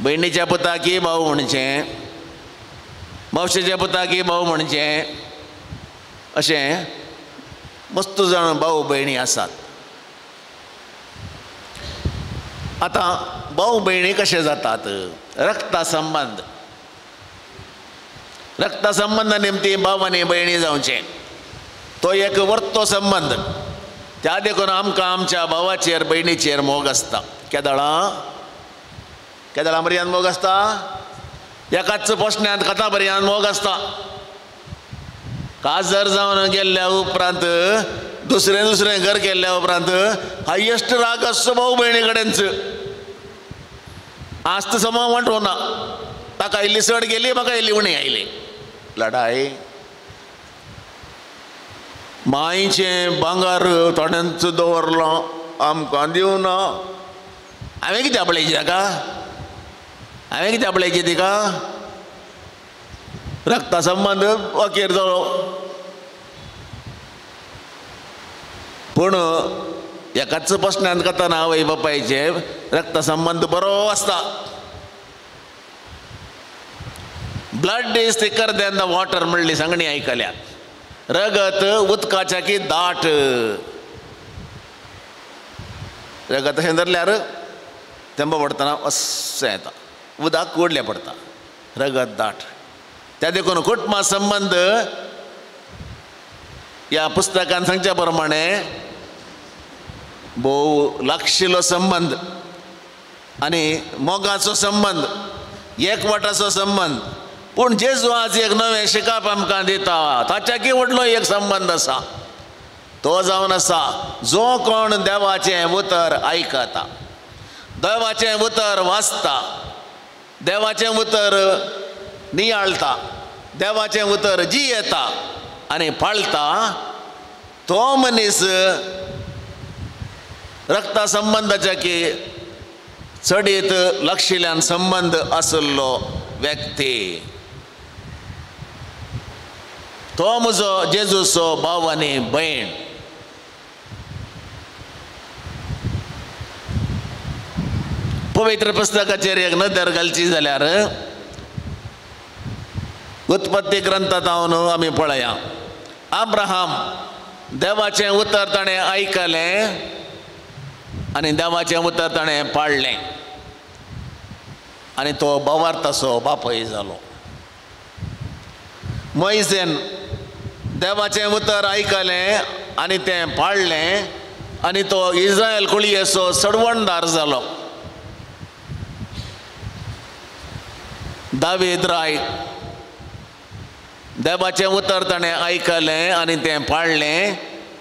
भयणीच्या पुताकी भाव म्हणचें, मावशेच्या पुताकी भाव म्हणचें, अशें मस्त जाण भाव भयणी आसात. आतां भाव भयणी कशे जातात? रक्ता संबंद, रक्ता संबंद निमती भाव आनी भयणी जावचें, तो एक वर्तो संबंद. त्या देखून आमकां आमच्या भावाचेर भयणीचेर मोग आसता. केदळां केदळां पर्यंत मोग आसता, एकाच पोसण्यांत कथा पर्यंत मोग आसता. काजर जावन गेल्ल्या उपरांत दुसरें दुसरें घर केल्ल्या उपरांत हायेस्ट राग आसचो भाव भयणी कडेनच. आज तर समा वांटोना, ताका इल्ली चड गेली म्हाका इल्ली उणी आयली, लढाय. मायचें भांगर थोड्यांच दवरलां आमकां दिवना, हांवें कितें आपणायची ताका, हांवें कितें आपणायची तिका, रक्ता संबंद अखेर जालो. पूण एकाच प्रश्नांत कथाना आवय बापायचे रक्ता संबंद बरो आसता. Blood is thicker than the water म्हणली सांगणी आयकल्या. रगत उदकाच्या की दाट, रगत अशें धरल्यार तेंबो पडटना अशें येता, उदक कोडलें पडटा, रगत दाट. त्या देखून कुटुंबा संबंद ह्या पुस्तकान सांगच्या प्रमाणे भोव लागशिल्लो संबंद आनी मोगाचो संबंद, एकवटाचो संबंद. पूण जेजू आज एक नवें शिकाप आमकां दिता, ताच्याकी व्हडलो एक संबंद आसा, तो जावन आसा जो कोण देवाचें उतर आयकता, देवाचें उतर वाचता, देवाचें उतर नियाळता, देवाचें उतर जियेता आनी पाळता, तो मनीस रक्ता संबंदाच्या की चडीत लागशिल्ल्यान संबंद आशिल्लो व्यक्ती. तो म्हजो जेजूचो भाव आनी भयण. पवित्र पुस्तकाचेर एक नदर घालची जाल्यार उत्पत्ती ग्रंथांत आमी पळया, अब्राहम देवाचें उतर ताणें आयकलें आनी देवाचें उतर ताणें पाळ्ळें आनी तो भावार्थाचो बापूय जालो. मोयजेन देवाचें उतर आयकलें आनी तें पाळ्ळें आनी तो इस्रायल कुळयेचो सडवणदार जालो. दावीद राय देवाचें उतर ताणें आयकलें आनी तें पाळ्ळें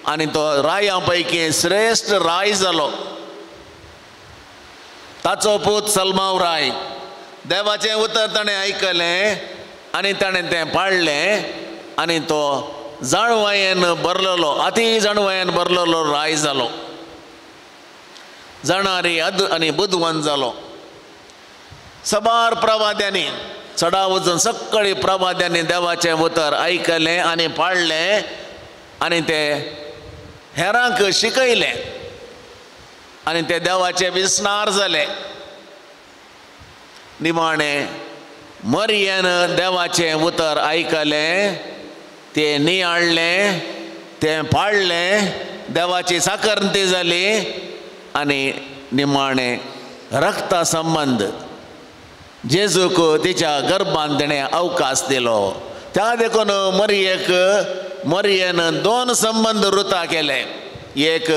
आनी तो रायां पैकी श्रेश्ठ राय जालो. ताचो पूत सलमाव राय, देवाचें उतर ताणें आयकलें आनी ताणें तें पाळ्ळें आनी तो जाणवायेन भरलेलो, अती जाणवायेन भरलेलो राय जालो, जाणारी आनी बुदवंत जालो. सबार प्रवाद्यांनी चडा वचून सगळी प्रवाद्यांनी देवाचें उतर आयकलें आनी पाळ्ळें आनी ते हेरांक शिकयलें आनी ते देवाचे विस्नार जाले. निमाणें मरियेन देवाचें उतर आयकलें, तें नियाळ्ळें, तें पाळ्ळें, देवाची साकरंती जाली आनी निमाणें रक्ता संबंद जेजूक तिच्या गर्भान तिणें अवकाश दिलो. त्या देखून मरियेक मरियेन दोन संबंद रुता केले, एक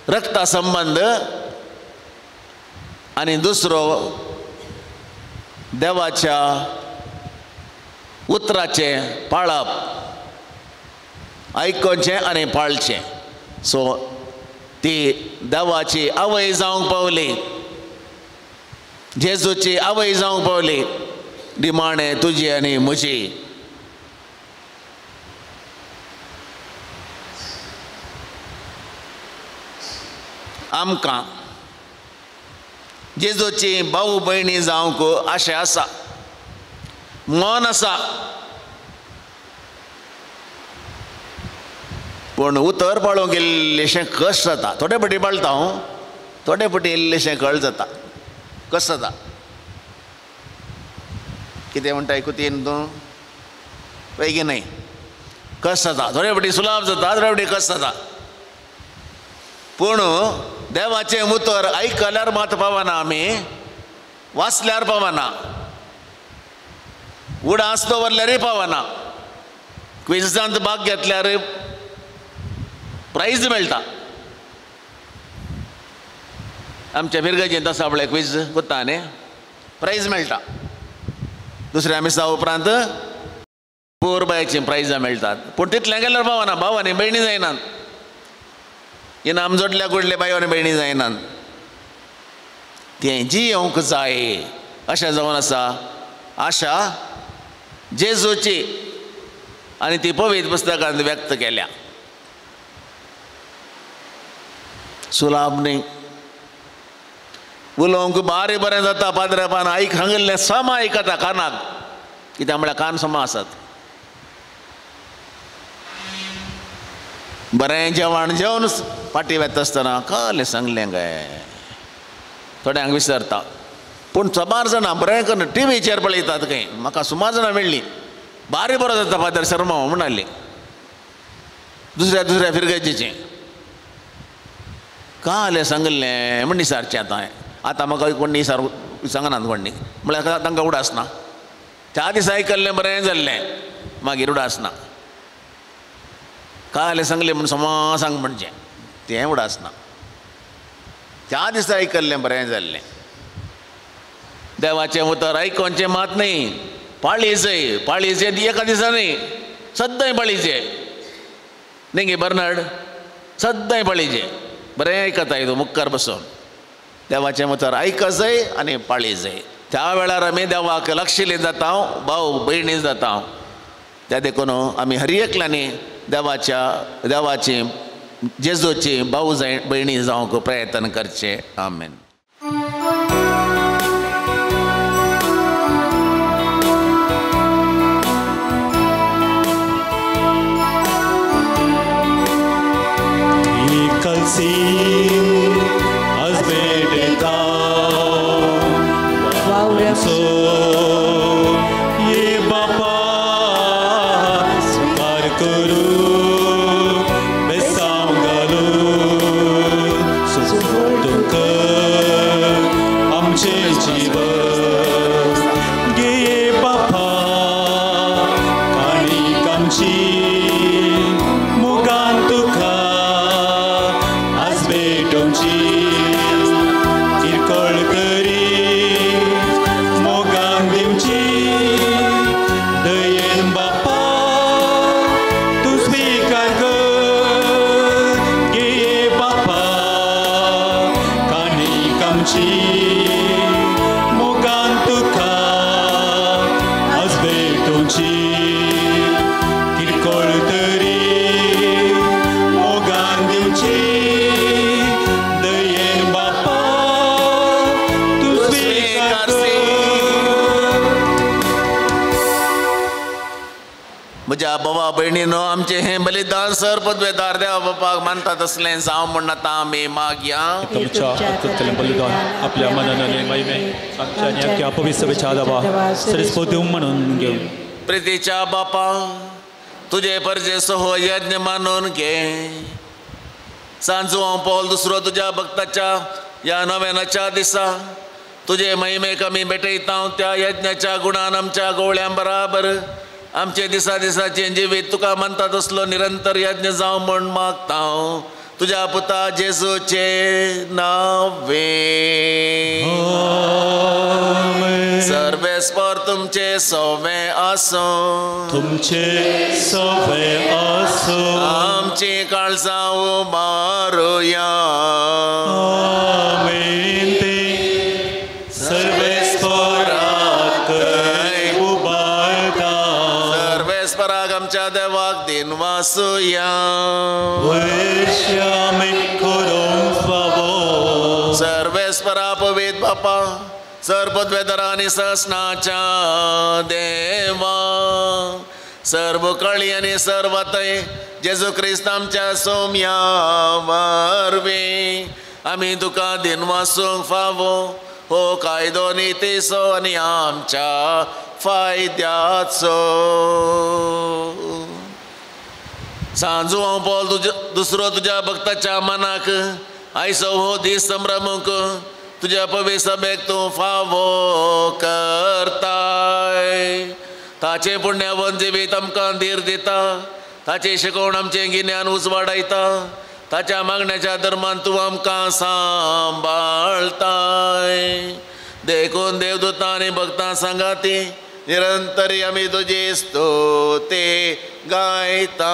रक्ता संबंद आनी दुसरो देवाच्या उतराचें पाळप, आयकोचें आनी पाळचें. सो ती देवाची आवय जावंक पावली, जेजूची आवय जावंक पावली. निमाणें तुजी आनी म्हजी. आमकां जेजूची भाऊ भयणी जावंक आशा आसा, मन आसा, पूण उतर पाळोवंक इल्लेशें कश्ट जाता. थोडे फावटी पाळटा हांव, थोडे फावटी इल्लेशें कळ जाता, कश्ट जाता. कितें म्हणटा कुतीन तूं पैकी न्हय, कश्ट जाता. थोडे फावटी सुलाभ जाता, थोडे फावटी कश्ट जाता. पूण देवाचें उतर आयकल्यार मात पावना, आमी वाचल्यार पावना, उडास दवरल्यारय पावना, क्विजांत भाग घेतल्यार प्रायज मेळटा. आमच्या फिरगजेंत आसा पळय क्विज कोत्ता न्ही, प्रायज मेळटा. दुसऱ्या मिसा उपरांत पोरबायचीं प्रायजां मेळटात. पूण तितलें गेल्यार पावना, भाव आनी भयणी जायनात, इनाम जोडल्या कुडले बायो आनी भयणी जायनात. तें जियोवंक जाय अशें जावन आसा आशा जेजूची आनी ती पवित्र पुस्तकांत व्यक्त केल्या. सुलाभ न्ही, उलोवंक बारी बरें जाता पाद्रेपान आईक सांगिल्लें समा आयकता कानाक, कित्याक म्हळ्यार कान समा आसात. बरें जेवण जेवन फाटीं वेता आसतना कहलें सांगलें काय थोड्यांक विसरता. पूण सुमार जाणां बरें करून टिवीचेर पळयतात खंय, म्हाका सुमार जाणां मेळ्ळीं, बारी बरो जाता फादर शर्मा म्हणाली, दुसऱ्या दुसऱ्या फिरगजेचें कालें सांगिल्लें म्हण निसारचें. आतां आतां म्हाका कोण निसार सांगनात कोण, म्हळ्यार तांकां उडास ना. त्या दिसा आयकल्लें बरें जाल्लें, मागीर उडास ना. कालें सांगलें म्हूण समा सांग म्हणचें तें उडास ना. त्या दिसा आयकल्लें बरें जाल्लें. देवाचें उतर आयकोवचें मात न्ही, पाळीचें, पाळीचें एका दिसा न्ही, सद्दां पाळीचें न्ही गे बर्नाड, सद्दां पाळीचें. बरें आयकता तूं मुखार बसून देवाचें उतर आयकजय आनी पाळीजय. त्या वेळार आमी देवाक लक्षिले जाता, भाव भयणी जाता. त्या देखून आमी हर एकल्यांनी देवाच्या देवाची जेजूची भाव भयणी जावंक प्रयत्न करचे. आमेन. मुगान म्हज्या बाबा भयणीनो आमचें हें बलिदान सर पदवेदार देवा बापाक मानता तसलें जावं म्हूण आतां आमी मागया. तुमच्या हातांतलें बलिदान आपल्या मनान महिमे आमच्या आनी अख्ख्या पवित्र सभेच्या देवा सरिस्पो दिवं म्हणून घेवं. प्रितीच्या बापा तुजे परजेचो हो यज्ञ मानून घे. सांजू पौल दुसरो तुज्या भक्ताच्या ह्या नव्यानाच्या दिसा तुजे महिमेक आमी भेटयता त्या यज्ञाच्या गुणान आमच्या गोवळ्यां बराबर आमचे दिसा दिसाचें जिवीत तुका मानता तसलो निरंतर यज्ञ जावं म्हूण मागता तुज्या पुता जेजूचे नावे. सर्वेस्पर तुमचे सोवे आसूं. तुमचे सोवे आसूं. आमची काळजां उबारुया. आमेन. सर्वेस्पराक उबारता. सर्वेस्पराक आमच्या देवाक दिन वासुया. सर्वेस्परा पवित्र बापा सर पदवेदरा आनी ससनाच्या देवा सर्व कळी आनी सर्वतय जेजू क्रिस्त आमच्या सोम्या वरवीं आमी तुका दिन वासूंक फावो हो कायदो नितीचो आनी आमच्या फायद्याचो. सांजू हांव पॉल तुज्या दुसरो तुज्या भक्ताच्या मनाक आयचो हो दीस संभ्रमूंक तुज्या पवित्र सभेक तूं फावो करताय. ताचें पुण्यावन जिवीत आमकां धीर दिता. ताची शिकवण आमचें गिन्यान उजवाडायता. ताच्या मागण्याच्या धर्मान तूं आमकां सांबाळताय. देखून देवदूतां आनी भक्तां सांगाती निरंतरी आमी तुजी स्तुती गायता.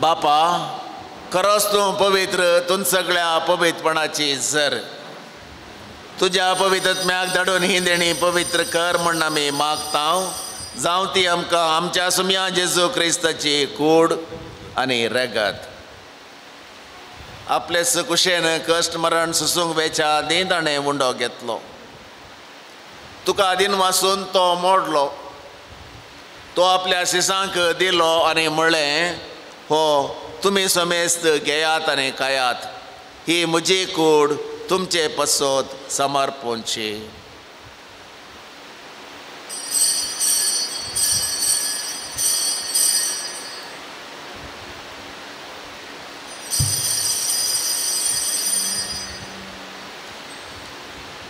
बापा खरोच तूं पवित्र तूं सगळ्या पवित्रपणाची सर तुज्या पवित्रत्म्याक धाडून ही देणी पवित्र कर म्हूण आमी मागता. जावं ती आमकां आमच्या सुमया जेजू क्रिस्ताची कूड आनी रगत. आपले कुशेन कश्ट मरण सुसूंक वेच्या आदीं ताणें उंडो घेतलो. तुका आदीन वासून तो मोडलो. तो आपल्या शिसांक दिलो आनी म्हणलें हो तुमी समेस्त घेयात आनी खायात. ही म्हजी कूड तुमचे पसत समर्पणची.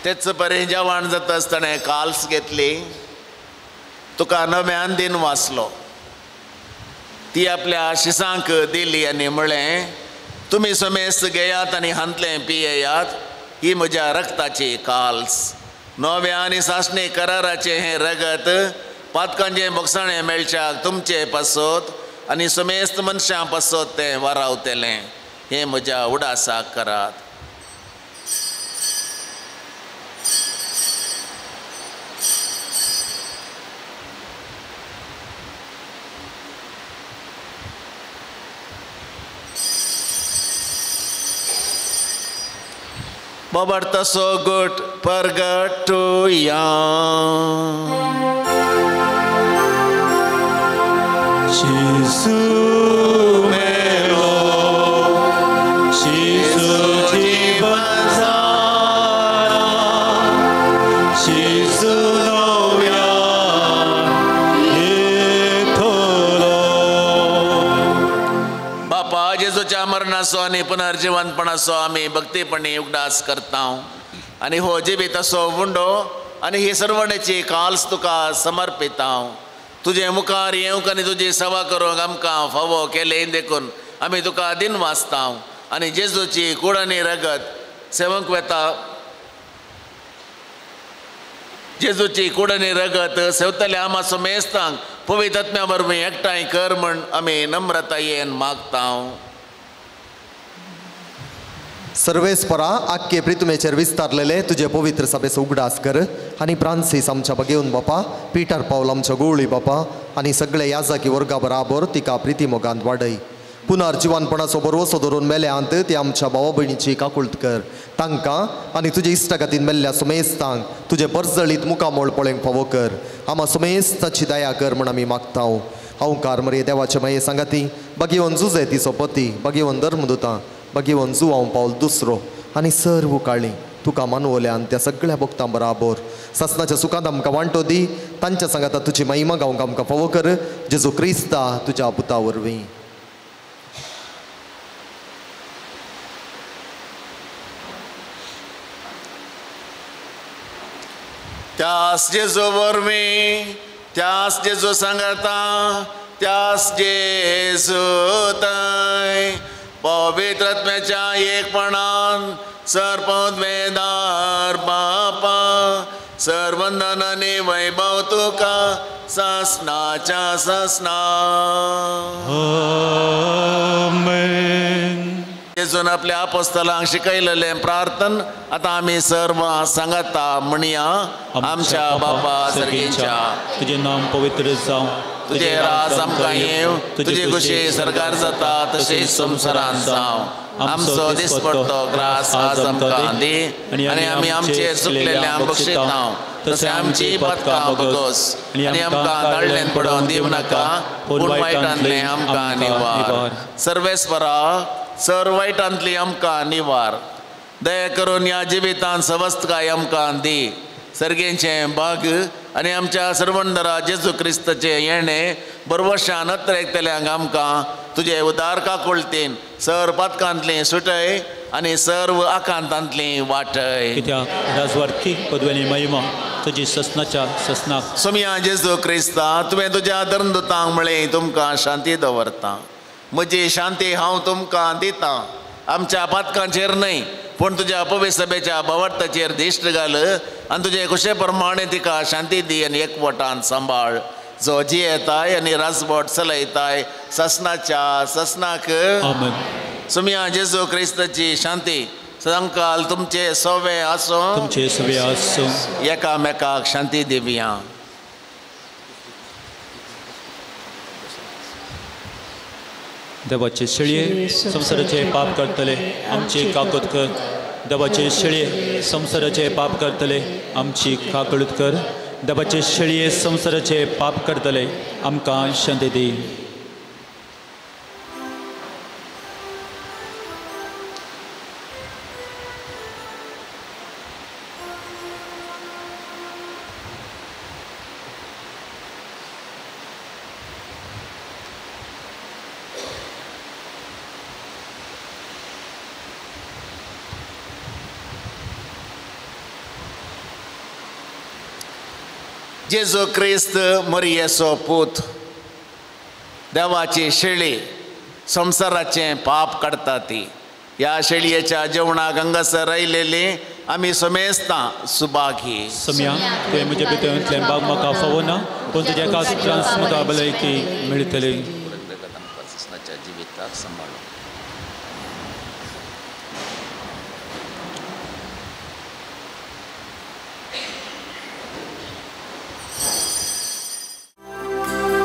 तेच परी जेवण जाता आसतना काल्स घेतली. तुका नव्यान दिन वाचलो. ती आपल्या शिसांक दिली आनी म्हणलें तुमी समेस्त घेयात आनी हांतलें पियेयात. ही म्हज्या रक्ताची काल्स. नव्या आनी सासणी कराराचें हें रगत पातकांचें भोगसाणें मेळच्याक तुमचे पासत आनी समेस्त मनशां पासत तें वारावतलें. हें म्हज्या उडासाक करात. बाबा तसो गोट परगटुया. जेजू मेलो जेजू जीवन जालो जेजू मरणाचो आनी पुनर्जिवंतपणाचो आमी भक्तीपणी उगडास करता आनी हो जिवीत असो उंडो आनी ही सर्वणेची काल्स तुका समर्पिता. तुजे मुखार येवंक आनी तुजी सेवा करूंक आमकां फावो केलें देखून आमी तुका दिन वाचता आनी जेजूची कूड आनी रगत सेवंक वेता. जेजूची कूड आनी रगत सेवतल्या आमा सुमेस्तांक पवित्र आत्म्या वरवीं एकठांय कर म्हण आमी नम्रतायेन मागता. सर्वेस्परा आख्खे प्रितुमेचेर विस्तारलेले तुजे पवित्र सभेचो उगडास कर आनी फ्रांसीस आमच्या बगेवन बापा, पीटर पावल आमच्या गोवळी बापा आनी सगळे याजाकी वर्गा बराबर तिका प्रिती मोगांत वाडय. पुनर्जिवनपणाचो भरवसो धरून मेल्यांत ती आमच्या भावा भयणीची काकुळट कर. तांकां आनी तुजे इश्टागतीन मेल्ल्या सुमेस्तांक तुजे परजळीत मुखामोळ पळोवंक फावो कर. आमा सुमेस्ताची दया कर म्हण आमी मागता. हांवकार मरे देवाचे माये सांगाती बगेवन जुजे तिचो पती, बगेवन धर्मदुतां, बगेवन जुवांव पावल दुसरो आनी सर्व काळी तुका मानवल्यान त्या सगळ्या भक्तां बराबर सासनाच्या सुखांत आमकां वांटो दी. तांच्या सांगाता तुजी महिमा गावंक आमकां फावो कर. जेजू क्रिस्ता तुज्या पुता वरवीं. त्यास जेजू वरवीं, त्यास जेजू सांगाता, त्यास जेजू थंय पवित्र आत्म्याच्या एकपणान सर्ववेदार बापा सर्वंदन आनी वैभव तुका सासनाच्या सासना. आमेन. जेजून आपल्या आपोस्तलांक शिकयलेलें प्रार्थन आतां आमी सर्व सांगाता म्हणया. आमच्या बापा सर्गेच्या, तुजें नांव पवित्र जावं, तुजें राज आमकां येवं, तुजी खुशी सरकार जाता तशीच संवसारांत जावं. आमचो दिसपडतो ग्रास आज आमकां दी आनी आमी आमचेर चुकलेल्यांक बक्षिता तशें आमची पदकां बगोस आनी आमकां दाडल्यान पडोवन दिवं नाका पूण वायटांतलें आमकां निवार. सर्वेस्परा सर वायटांतली आमकां निवार. दया करून ह्या जिवितांत सवस्तकाय आमकां दी. सर्गेचें भाग आनी आमच्या सर्वंदरा जेजू क्रिस्ताचें येणें बरवशान अत्रेकतल्यांक आमकां तुजे उदार काकुळतीन सर पातकांतलीं सुटय आनी सर्व आकांतांतलीं वाटय. कित्याक राजवाडकी पदवेनी महिमा तुजी ससनाच्या ससनाक. सोमया जेजू क्रिस्ता, तुवें तुज्या धर्मदुतांक म्हळें तुमकां शांती दवरता, म्हजी शांती हांव तुमकां दितां. आमच्या पातकांचेर न्हय पूण तुज्या पवित्र सभेच्या भावार्थाचेर दिश्ट घाल आनी तुजे खुशे प्रमाणे तिका शांती दी आनी एकवटान सांबाळ. जो जियेताय आनी राजवट चलयताय ससनाच्या ससनाक. आमेन. सुमया जेजू क्रिस्ताची शांती सदांकाल तुमचे सवे आसूं, तुमचे सवे आसूं. एकामेकाक शांती दिवया. देवाचे शेळये संवसाराचे पाप करतले आमची काकूत कर. देवाचे शेळये संवसाराचे पाप करतले आमची काकूत कर. देवाचे शेळये संवसाराचे पाप करतले आमकां शांती दी. जेजू क्रिस्त मरियेचो पूत, देवाची शेळी संवसाराचें पाप काडटा ती. ह्या शेळयेच्या जेवणाक हांगासर आयलेली आमी समेस्तां सुभागी. सम्या तुवें म्हज्या भितरतलें बाग म्हाका फावो ना पूण तुज्या एका त्रास म्हाका भलायकी मेळटली. जिविताक सांबाळून Thank you.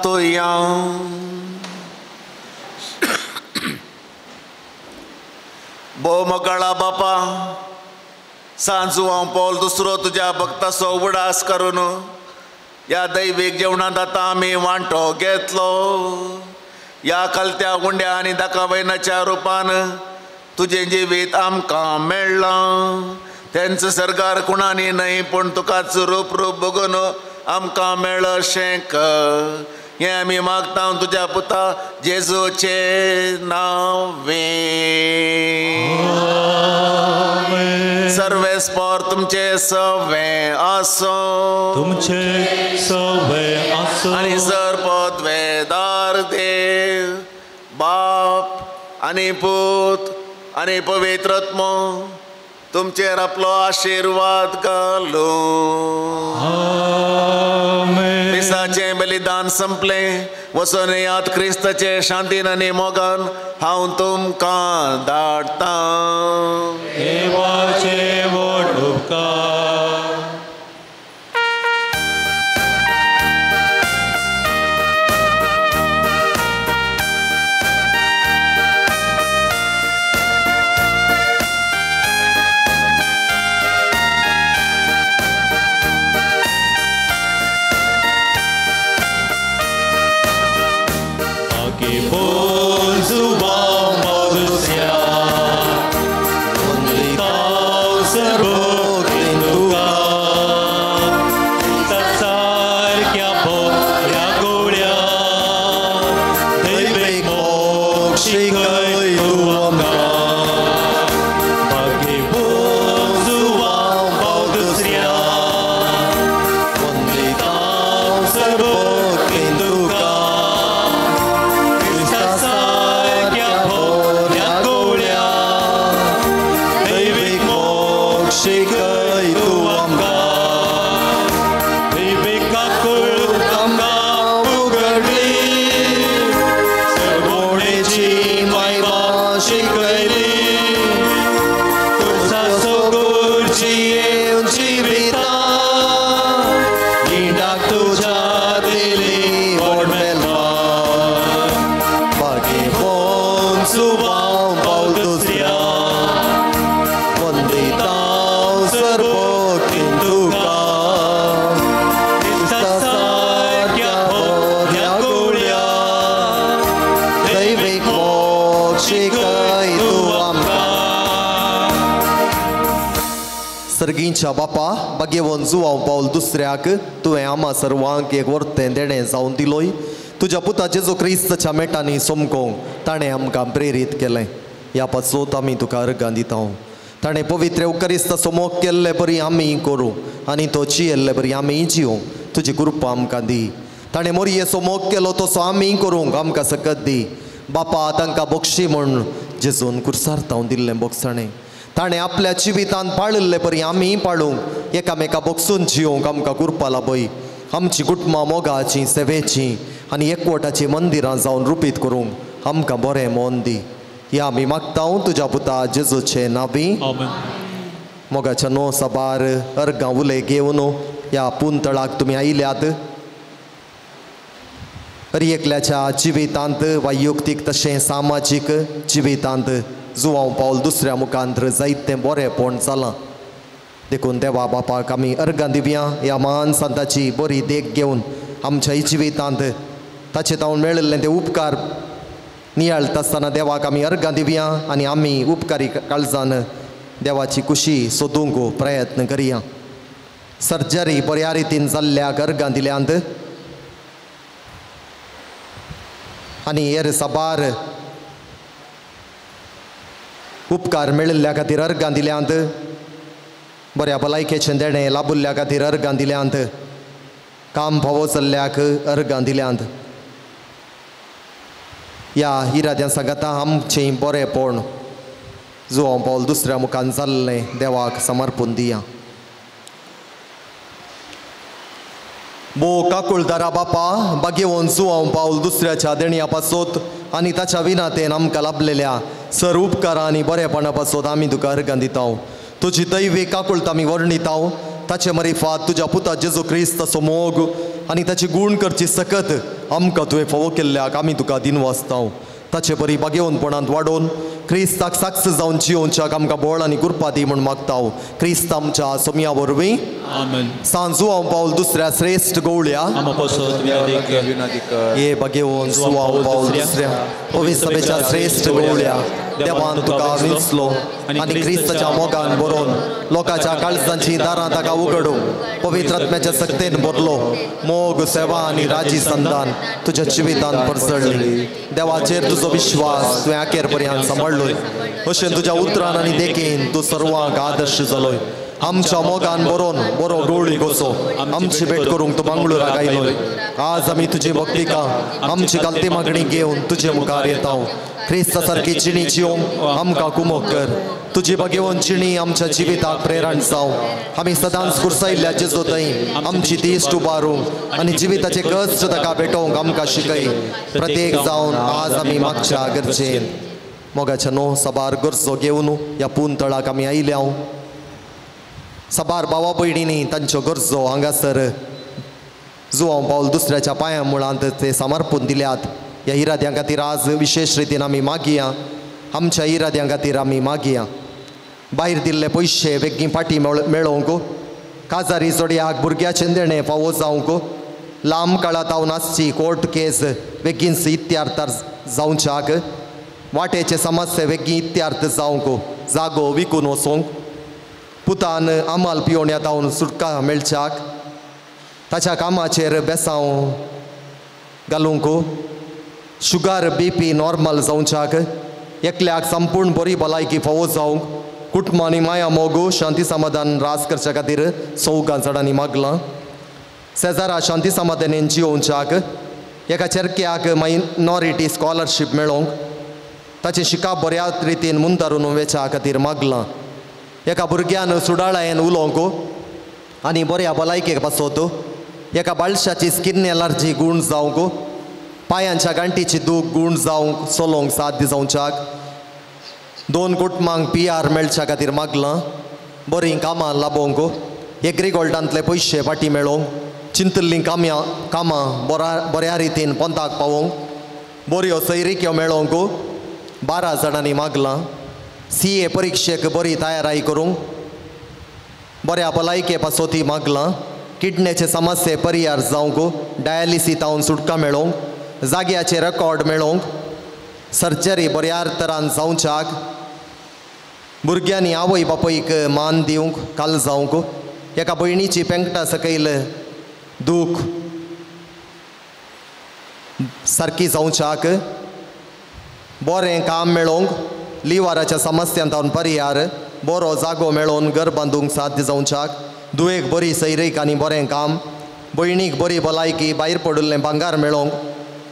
मातुया. भोव मोगाळा बापा, सांजू हांव पौल दुसरो तुज्या भक्ताचो उडास करून ह्या दैवीक जेवणांत आतां आमी वांटो घेतलो. ह्या कलत्या उंड्या आनी दाकावैनाच्या रुपान तुजें जिवीत आमकां मेळ्ळां. तेंच सरकार कोणानी न्हय पूण तुकाच रूप रूप बघून आमकां मेळशें कर. हें आमी मागता तुज्या पुता जेजूचे नांवे. सर्वेस्पोर तुमचे सवे आसो, तुमचे सवे आसो. आनी सर पदवेदार देव बाप आनी पूत आनी पवित्र आत्मो तुमचेर आपलो आशिर्वाद घालूं. मिसाचें बलिदान संपलें, वचून येयात क्रिस्ताचे शांतीन आनी मोगान हांव तुमकां धाडटां. देवाचे व्हड उपकार. सर्गींच्या बापा, बागेवन जुवांव पावल दुसऱ्याक तुवें आमा सर्वांक एक वर्तें देणें जावन दिलोय. तुज्या पुता जेजू क्रिस्ताच्या मेटांनी सोमकोंक ताणें आमकां प्रेरीत केलें. ह्या पासत आमी तुका अर्गां दिता. ताणें पवित्र उकरिस्ताचो मोग केल्ले बरी आमी करूं आनी तो जियेल्ले बरी आमी जिवूं. तुजी कृपा आमकां दी. ताणें मोरयेचो मोग केलो तसो आमी करूंक आमकां सकत दी. बापा, तांकां बक्षी म्हूण जेजून कुर्सार तावन दिल्लें बोगसाणें ताणें आपल्या जिवितांत पाळिल्ले परी आमी पाळूंक एकामेका बगसून जिवंक आमकां कृपा लाभय. आमची कुटुंबां मोगाचीं, सेवेचीं आनी एकवटाचीं मंदिरां जावन रुपीत करूंक आमकां बरें मन दी. ह्या आमी मागता तुज्या पुता जेजूचे नांवी. मोगाच्या नो साबार अर्गां उले घेवन ह्या पुंतळाक तुमी आयल्यात. हर एकल्याच्या जिवितांत वैयक्तीक तशें सामाजीक जिवितांत जुवांव पावल दुसऱ्या मुखांत जायतें बरेंपण जालां. देखून देवा बापाक आमी अर्गां दिवया. ह्या महान संताची बरी देख घेवन आमच्या जिवितांत ताचे तावन मेळिल्लें ते उपकार नियाळटा आसतना देवाक आमी अर्गां दिवया आनी आमी उपकारी काळजान देवाची कुशी सोदूंक प्रयत्न करया. सर्जरी बऱ्या रितीन जाल्ल्याक अर्गां दिल्यांत आनी हेर साबार उपकार मेळिल्ल्या खातीर अर्गां दिल्यांत. बऱ्या भलायकेचें देणें लाबुल्ल्या खातीर अर्गां दिल्यांत. काम फावो जाल्ल्याक अर्गां दिल्यांत. ह्या इराद्यां सांगाता आमचें बरेंपण जुवांव पावल दुसऱ्या मुखान जाल्लें देवाक समर्पून दिया. बो काकुळदारा बापा, बागेवन जुवांव पावल दुसऱ्याच्या देणया पासत आनी ताच्या विनातेन आमकां लाभलेल्या सर उपकारां आनी बरेपणा पासत आमी तुका अर्गां दिता. तुजी दैवी काकुळट आमी वर्णिता. ताचे मरिफात तुज्या पुता जेजू क्रिस्ताचो मोग आनी ताची गूण करची सकत आमकां तुवें फावो केल्ल्याक आमी तुका दिनवासताव. ताचे बरी बागेवनपणांत वाडोवन क्रिस्ताक साक्ष जावन जियोवच्याक आमकां बळ आनी कृपा दी म्हूण मागताव. क्रिस्त आमच्या सोमया वरवीं. आमेन. सांत जुवांव पावल दुसऱ्या श्रेश्ठ गवळ्या ये बागेवन जुवांव पावल दुसऱ्या पवित्र सभेच्या श्रेश्ठ गवळ्या देवान तुका विंचलो आनी क्रिस्ताच्या मोगान बरोवन लोकांच्या काळजांची दारां ताका उगडूं पवित्र आत्म्याच्या सक्तेन भरलो मोग सेवा आनी राजी संदान तुज्या जिवितान परसळ्ळी. देवाचेर तुजो विश्वास तुवें अखेर पर्यंत सांबाळ्ळोय. अशें तुज्या उतरान आनी देखीन तूं सर्वांक आदर्श जालोय. आमच्या मोगान बरोवन बरो गवळी गोसो आमची भेट करूंक तूं मंगळुराक आयलोय. आज आमी तुजी भक्तिका आमची गलती मागणी घेवन तुजे मुखार येता. क्रिस्ता सारकी जिणी जिवंक आमकां कुमक कर. तुजी बागेवन जिणी आमच्या जिविताक प्रेरण जावं. आमी सदांच कुर्सायिल्ल्या जेजू थंय आमची दिश्ट उबारूंक आनी जिविताचे कश्ट ताका भेटोवंक आमकां शिकय. प्रत्येक जावन आज आमी मागच्या गरजेन मोगाच्या न्हू साबार गरजो घेवन ह्या पून तळाक आमी आयल्या. साबार भावा भयणींनी तांच्यो गरजो हांगासर जुवांव पावल दुसऱ्याच्या पांया मुळांत ते समर्पून दिल्यात. ह्या इराद्यां खातीर आज विशेश रितीन आमी मागया. आमच्या इराद्यां खातीर आमी मागया. भायर दिल्ले पयशे बेगीन फाटीं मेळोवंक, काजारी जोडयाक भुरग्याचें देणें फावो जावंक, लांब काळा तावन आसची कोर्ट केस बेगीन इत्यार्थार जावच्याक, वाटेचे समस्या बेगीन इत्यार्थ जावंक, जागो विकून वचूंक, पुतान आमाल पिवण्या तावन सुटका मेळच्याक, ताच्या कामाचेर बेसांव घालूंक, शुगर बी पी नॉर्मल जावच्याक, एकल्याक संपूर्ण बरी भलायकी फावो जावंक, कुटुंबांनी माया मोगू शांती समाधान रास करच्या खातीर चौगां चडांनी मागलां. शेजारा शांती समाधानेन जियोवच्याक, एका चेरक्याक मायनॉरिटी स्कॉलरशीप मेळोवंक, ताचें शिकप बऱ्या रितीन मुंदारून वेच्या खातीर मागलां. एका भुरग्यान सुडाळायेन उलोवंक आनी बऱ्या भलायकेक पासत, एका बाळशाची स्किन एलर्जी गूण जावंक, पांयांच्या गांठीची दूख गूण जावंक चलोवंक साध्य जावच्याक, दोन कुटुंबांक पी आर मेळच्या खातीर मागलां. बरीं कामां लाबोवंक, एग्रीगोल्डांतले पयशे फाटीं मेळोवंक, चिंतिल्लीं कामां बऱ्या रितीन पोंताक पावोवंक, बऱ्यो सैरिक्यो मेळोवंक 12 जाणांनी मागलां. सी ए परिक्षेक बरी तयाराय करूंक, बऱ्या भलायके पासोती मागलां. किडनेचे समस्ये परिहार जावंक, डायलिसीतावन सुटका मेळोवंक, जाग्याचे रेकॉर्ड मेळोवंक, सर्जरी बऱ्या तरान जावच्याक, भुरग्यांनी आवय बापायक मान दिवंक काल जावंक, एका भयणीची पेंकटा सकयल दूख सारकी जावच्याक, बरें काम मेळोवंक, लिवाराच्या समस्यांतावन परिहार, बरो जागो मेळोवन घर बांदूंक साध्य जावच्याक, दुयेक बरी सैरीक आनी बरें काम, भयणीक बरी भलायकी, भायर पडिल्लें भांगार मेळोवंक,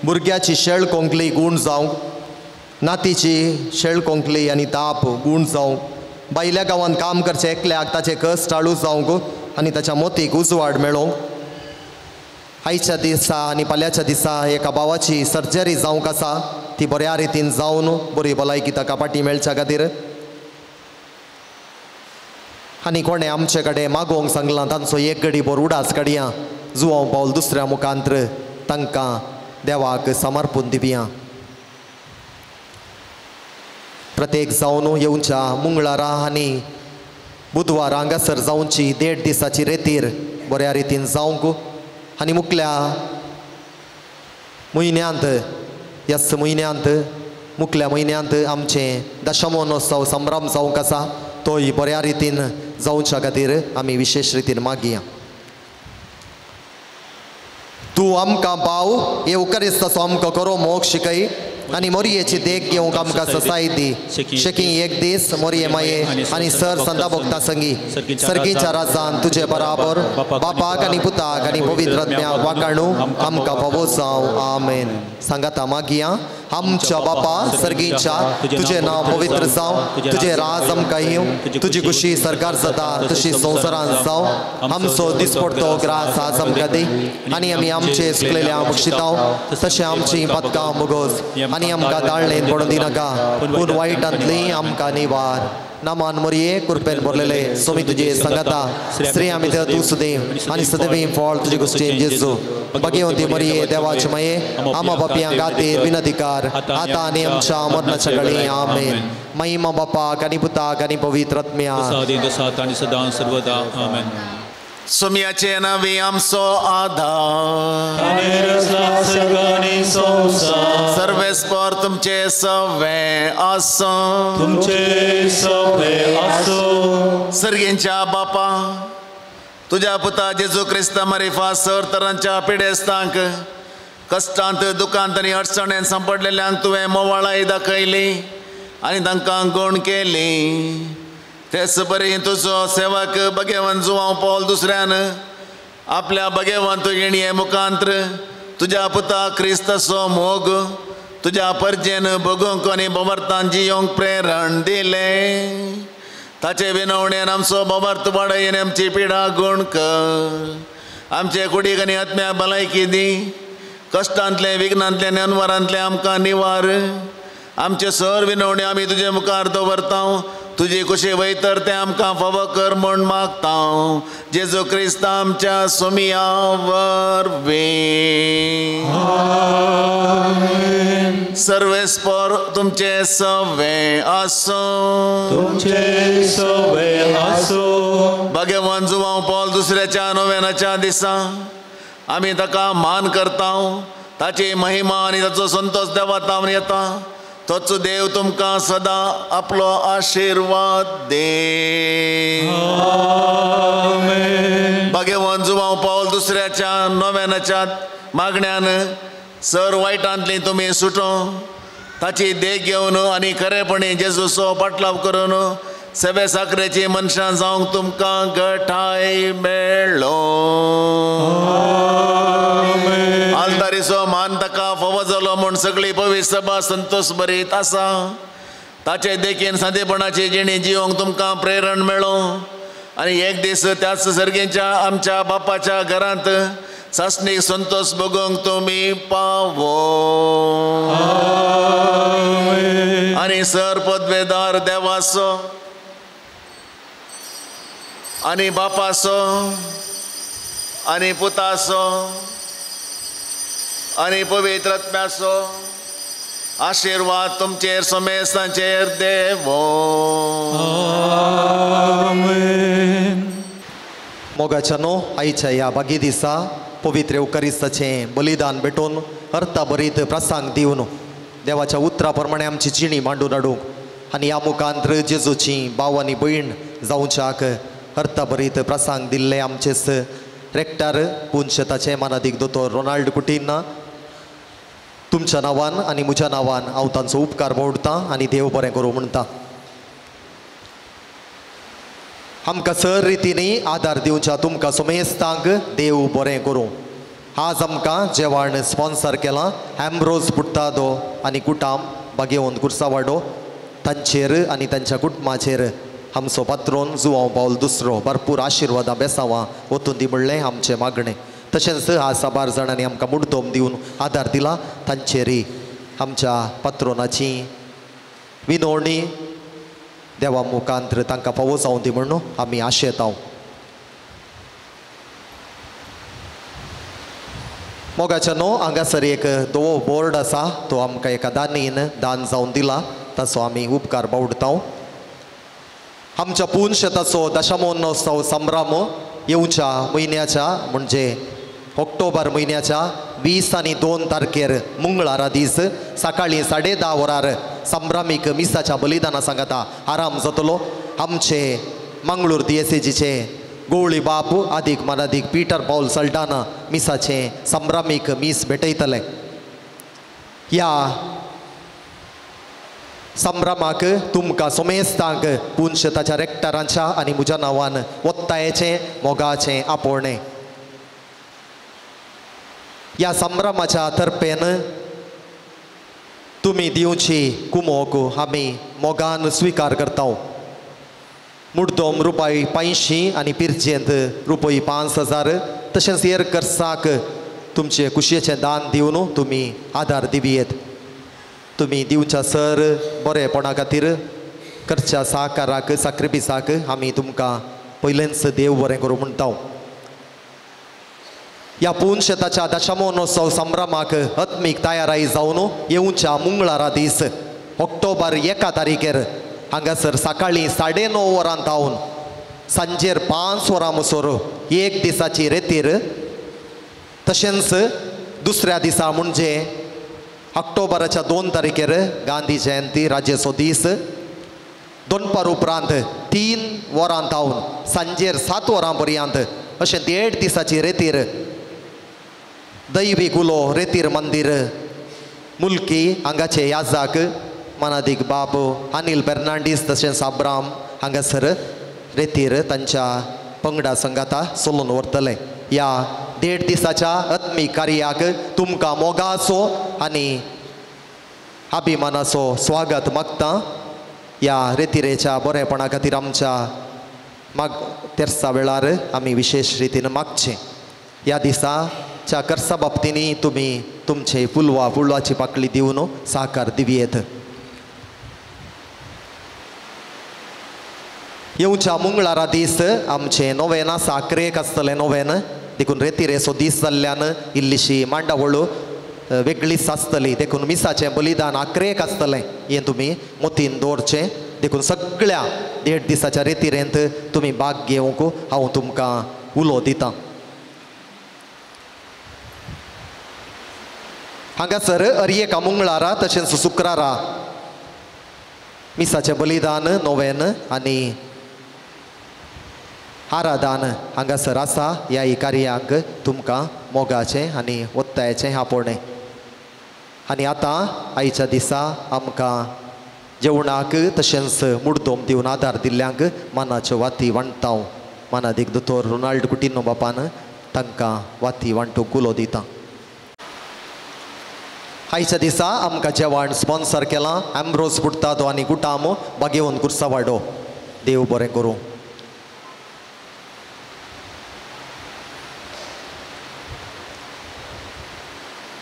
भुरग्याची शेळ कोंकली गूण जावंक, नातीची शेळ कोंकली आनी ताप गूण जावंक, भायल्या गांवांत काम करचें एकल्याक ताचें कश्ट टाळू जावंक आनी ताच्या मोतीक उजवाड मेळोवंक. आयच्या दिसा आनी फाल्यांच्या दिसा एका भावाची सर्जरी जावंक आसा, ती बऱ्या रितीन जावन बरी भलायकी ताका फाटीं मेळच्या खातीर. आनी कोणें आमचे कडेन मागोवंक सांगलां तांचो एक गडी बोर उडास काडया. जुवांव पावल दुसऱ्या मुखांत्र तांकां देवाक समर्पून दिवया. प्रत्येक जावन येवच्या मंगळारा आनी बुधवारा हांगासर जावची 1.5 दिसाची रेतीर बऱ्या रितीन जावंक आनी मुखल्या म्हयन्यांत ह्याच म्हयन्यांत मुखल्या म्हयन्यांत आमचें दशमोत्सव संभ्रम जावंक आसा, तोय बऱ्या रितीन जावच्या खातीर आमी विशेश रितीन मागया. तूं आमकां भाव येवकरिस्ताचो आमकां करो मोग शिकय आनी मोरयेची देख घेवंक आमकां ससाय दी. शेकी एक दीस मोरये माये आनी सर संदा भोगता संगी सर्गीच्या राजान तुजे बराबर बापाक आनी पुताक आनी पवित्र आत्म्याक वाकाणू आमकां फावो जावं. आमेन. सांगाता मागया. आमच्या बापा सर्गीच्या, तुजें नांव पवित्र जावं, तुजें राज आमकां येवं, तुजी खुशी सरकार जाता तशी संवसारान जावं. आमचो दिसपडतो ग्रास आज आमकां दी आनी आमी आमचे चुकलेल्या बक्षिताव तशें आमची पातकां मुगोज आनी आमकां दाळणेन पडून दिनाका, पूण वायटांतली आमकां निवार. नामान मोरये कृपेन भरलेले सोमी तुजे संगता स्त्री आमी तूं सुदेव आनी सदैव फळ तुजे कुस्तीन जेजू भाग्यवंती मरिये देवाचे माये आमा बापयां खातीर विनंती कर आतां आनी आमच्या मरणाच्या घडये आमेन. महिमा बापाक आनी पुताक आनी पवित्र आत्म्या आनी सदां सर्वदा आमेन. सोम्याचे नावे आमचो आधार सर्वेस्पर तुमचे सवे आसूं तुमचे सवे आसूं. सर्गींच्या बापा तुज्या पुता जेजू क्रिस्ता मारिफा सर तरांच्या पिडेस्तांक कश्टांत दुखांत आनी अडचणेन सांपडलेल्यांक तुवें मोवाळाय दाखयली आनी तांकां गूण केली. तेच बरी तुजो सेवक भगेवन जुवांव पॉल दुसऱ्यान आपल्या भगेवंत येणये मुखांत्र तुज्या पुता क्रिस्ताचो मोग तुज्या परजेन भोगूंक आनी भोवर्तान जियोंक प्रेरण दिलें. ताचे विनवणेन आमचो भोवर्त वाडय आनी आमची पिडा गूण कर. आमचे कुडीक आनी आत्म्या भलायकी दी. कश्टांतलें विघ्नांतलें आनी अनवरांतलें आमकां निवार. आमचे सर विनवणे आमी तुजे मुखार दवरता. तुजी कुशी वयतर तें आमकां फावो कर म्हूण मागता जेजू क्रिस्त आमच्या सोमिया वरवीं. सर्वेस्पर तुमचे सवे आसूं तुमचे सवे आसूं. भगवान जुवांव पॉल दुसऱ्याच्या नोवेनाच्या दिसा आमी ताका मान करता. ताची महिमा आनी ताचो संतोश देवातावन येता. तोच देव तुमकां सदां आपलो आशिर्वाद दे. भगवान जुवांव पावल दुसऱ्याच्या नोवेनाच्या मागण्यान सर वायटांतली तुमी सुटो. ताची देख घेवन आनी खरेपणी जेजूचो पाटलाव करून सेवे साकरेची मनशां जावंक तुमकां गठाय मेळ्ळो. आलतारीचो मान ताका फावो जालो म्हूण सगळी पवित्र सभा संतोश भरीत आसा. ताचे देखीन सादेपणाची जिणी जिवंक तुमकां प्रेरण मेळो आनी एक दीस त्याच सर्गेच्या आमच्या बापाच्या घरांत सासणीक संतोश भोगूंक तुमी पावो. आनी सर पदवेदार देवाचो आनी बापाचो आनी पुताचो आनी पवित्र आत्म्याचो आशिर्वाद तुमचेर समेस्तांचेर देवो. मोगाच्या न्हू आयच्या ह्या भागी दिसा पवित्र येवकारिस्ताचें बलिदान भेटोवन अर्था भरीत प्रसंग दिवन देवाच्या उतरा प्रमाणे आमची जिणी मांडून हाडूंक आनी ह्या मुखांत जेजूची भाव आनी भयण जावच्याक अर्था भरीत प्रसंग दिल्ले आमचेच रेक्टर पुनशेताचे मानादीक दोतोर रोनाल्ड कुटिन्हा तुमच्या नांवान आनी म्हज्या नांवान हांव तांचो उपकार मोडटा आनी देव बरें करूं म्हणटा. आमकां सर रितींनी आदार दिवच्या तुमकां सोमेस्तांक देव बरें करूं. आज आमकां जेवण स्पॉन्सर केलां एम्ब्रोज पुट्टादो आनी कुटाम बागेवन कुर्सावाडो तांचेर आनी तांच्या कुटुंबाचेर आमचो पात्रोन जुवांव पावल दुसरो भरपूर आशिर्वादां बेसावां वतून दी म्हणलें आमचें मागणें. तशेंच आज साबार जाणांनी आमकां मुड्डोम दिवन आदार दिला तांचेरय आमच्या पात्रोनाची विनवणी देवा मुखांत तांकां फावो जावं दी म्हणून आमी आशेता. मोगाच्या न्हू हांगासर एक धवो बोर्ड आसा तो आमकां एका दानीन दान जावन दिला ताचो आमी उपकार बावडता. आमच्या पुनशेताचो दशमोत्सव संभ्रम येवच्या म्हयन्याच्या म्हणजे ऑक्टोबर म्हयन्याच्या 20 आनी 2 तारखेर मंगळारा दीस सकाळीं 10:30 वरार संभ्रमीक मिसाच्या बलिदाना सांगता आराम जातलो. आमचे मंगळूर दियेसेजीचे गोवळी बाप आदीक मानादीक पीटर पावल सल्टाना मिसाचें संभ्रमीक मीस भेटयतले. ह्या संभ्रमाक तुमकां सोमेस्तांक पुनशेताच्या रेक्टरांच्या आनी म्हज्या नांवान ओत्तायेचें मोगाचें आपोवणें. ह्या संभ्रमाच्या तर्फेन तुमी दिवची कुमोक आमी मोगान स्विकार करता. मुड्डोम रुपय 500 आनी पिरजेंत रुपय 5000 तशेंच हेर खर्चाक तुमचे कुशयेचें दान दिवन तुमी आदार दिवयेत. तुमी दिवच्या सर बरेपणा खातीर करच्या साकाराक साक्रिपिसाक आमी तुमकां पयलेंच देव बरें करूं म्हणटा. ह्या पुनशेताच्या दशमोनोत्सव संभ्रमाक आत्मीक तयाराय जावन येवच्या मंगळारा दीस ऑक्टोबर 1 तारीखेर हांगासर सकाळीं 9:30 वरां जावन सांजेर 5 वरां मुसोर एक दिसाची रेतीर, तशेंच दुसऱ्या दिसा म्हणजे ऑक्टोबराच्या 2 तारखेर गांधी जयंती राज्याचो दीस दोनपार उपरांत 3 वरां जावन सांजेर 7 वरां पर्यंत अशें 1.5 दिसाची रेतीर दैवीक उलो रेतीर मंदीर मुल्की हांगाचे याजाक मानादीक बाब अनिल फेर्नांडीस तशेंच अब्राम हांगासर रेतीर तांच्या पंगडा संगाता सोलून व्हरतले. ह्या 1.5 दिसाच्या आत्मीक कार्याक तुमकां मोगाचो आनी अभिमानाचो स्वागत मागता. ह्या रेतिरेच्या बरेपणा खातीर आमच्या माग तेर्सा वेळार आमी विशेश रितीन मागचें. ह्या दिसाच्या कर्सा बाबतींनी तुमी तुमचे फुलवा फुलवाची पाकळी दिवन साकार दिवयेत. येवच्या मंगळारा दीस आमचें नोवेन आसा, आकरेक आसतलें नोवेन, देखून रेतिरेचो दीस जाल्ल्यान इल्लीशी मांडावळ वेगळीच आसतली, देखून मिसाचें बलिदान आकरेक आसतलें हें तुमी मोतीन दवरचें. देखून सगळ्या 1.5 दिसाच्या रेतिरेंत तुमी भाग घेवंक हांव तुमकां उलो दितां. हांगासर अरयेका मंगळारा तशेंच शुक्रारा मिसाचें बलिदान नोवेन आनी आराधान हांगासर आसा. ह्या कार्याक तुमकां मोगाचें आनी ओत्तायेचें आपोवणें. आनी आतां आयच्या दिसा आमकां जेवणाक तशेंच मुडदोम दिवन आदार दिल्ल्यांक मानाच्यो वाती वांट्टा. मानादीक दोतोर रोनाल्ड कुटिन्हो बापान तांकां वाती वांटूंक उलो दिता. आयच्या दिसा आमकां जेवण स्पॉन्सर केलां एम्ब्रोज पुर्तादो आनी गुटामो बागेवन कुर्सावाडो. देव बरें करूं.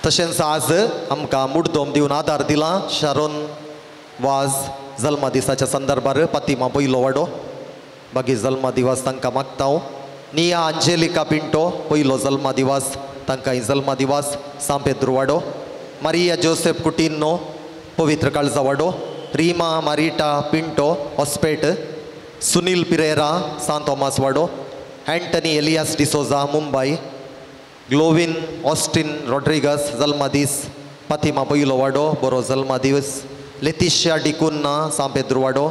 तशेंच आज आमकां मुडदोम दिवन आदार दिला शारोन वाज जल्मा दिसाच्या संदर्भार पातिमा पयलो वाडो बागी जल्मा दिवस तांकां मागता. निया अंजेलिका पिंटो पयलो जल्मा दिवस तांकां जल्मा दिवस सांपेद्रू वाडो. मारिया जोसेफ कुटिन्हो पवित्र काळजा वाडो. रीमा मारिटा पिंटो हॉस्पेट. सुनील पिरेरा सांत थॉमस वाडो. Antony Elias D'Souza Mumbai. Glovin Austin Rodrigues जल्मा दीस पातिमा पयलो वाडो बरो जल्मा दिवस. लेतिशिया डिकुन्ना सांपेद्रू वाडो.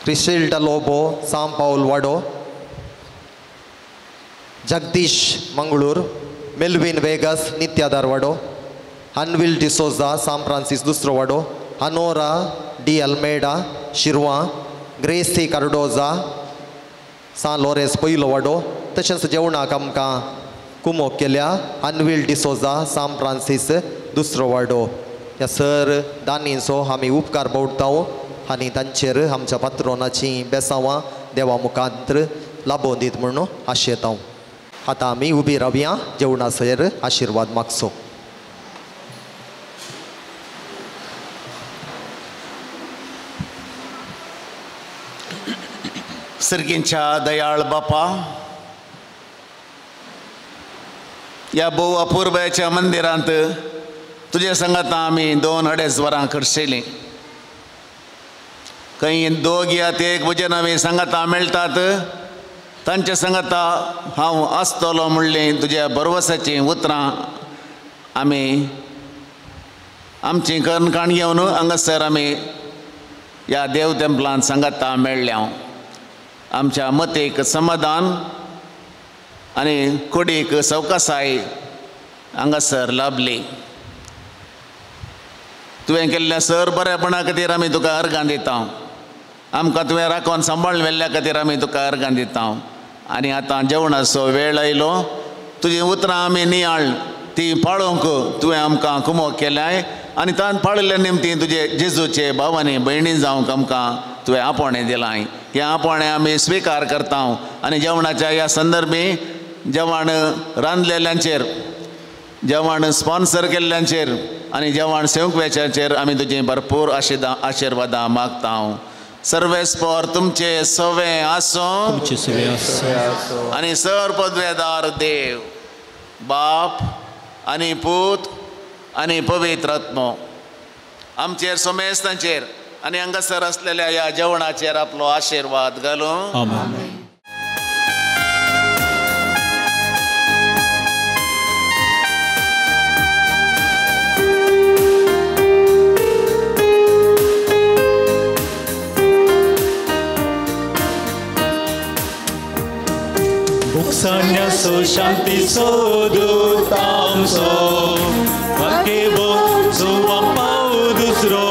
क्रिशिल्डा लोबो सांव पावल वाडो. जगदीश मंगळूर. मेल्विन वेगस नित्यादार वाडो. अनविल डिसोजा सांत फ्रांसीस दुसरो वाडो. अनोरा डी अल्मेडा शिरवां. ग्रेसी कार्डोजा सांत लोरेंस पयलो वाडो. तशेंच जेवणाक आमकां कुमोक केल्या अनविल डिसोजा सांत फ्रांसीस दुसरो वाडो. ह्या सर दानींचो आमी उपकार बावडटा आनी तांचेर आमच्या पात्रोनाची बेसांवां देवा मुखांत्र लाबोवन दीत म्हणून आशेता. आतां आमी उबी रावया जेवणाचेर आशिर्वाद मागचो. सर्गींच्या दयाळ बापा, ह्या भोव अपुरबायेच्या मंदिरांत तुजे संगाता आमी 2-2.5 वरां खर्शेलीं. खंय दोग या ते एक भुजन आमी संगाता मेळटात, तांच्या संगाता हांव आसतलो म्हणलें तुज्या भरवसाचीं उतरां आमी आमची करणकाण घेवन हांगासर आमी ह्या देव तेंपलांत संगाता मेळ्ळ्या. आमच्या मतेक समाधान आनी कुडीक सवकासाय हांगासर लाभली. तुवें केल्ल्या सर बरेपणा खातीर आमी तुका अर्गां दिता. आमकां तुवें राखून सांबाळून व्हेल्ल्या खातीर आमी तुका अर्गां दिता. आनी आतां जेवणाचो वेळ आयलो, तुजीं उतरां आमी नियाळ ती पाळोवंक तुवें आमकां कुमोक केल्याय आनी तान पाळिल्ल्या निमतीं तुजे जेजूचे भाव आनी भयणी जावंक आमकां तुवें आपोवणें दिलां. हें आपोवणें आमी स्विकार करता आनी जेवणाच्या ह्या संदर्भी जेवण रांदलेल्यांचेर, जेवण स्पॉन्सर केल्ल्यांचेर आनी जेवण सेवंक वेच्याचेर आमी तुजी भरपूर आशिर्वादां मागता. सर्वेस्पोर तुमचे सवे आसूं तुमचे सवे आसूं. आनी सर पदवेदार देव बाप आनी पूत आनी पवित्र आत्मो आमचेर सोमेस्तांचेर आनी हांगासर आसलेल्या ह्या जेवणाचेर आपलो आशिर्वाद घालूं. आमेन. भुकसाण्याचो शांतीचो दूत आमचो भाग्यवंत पाव दुसरो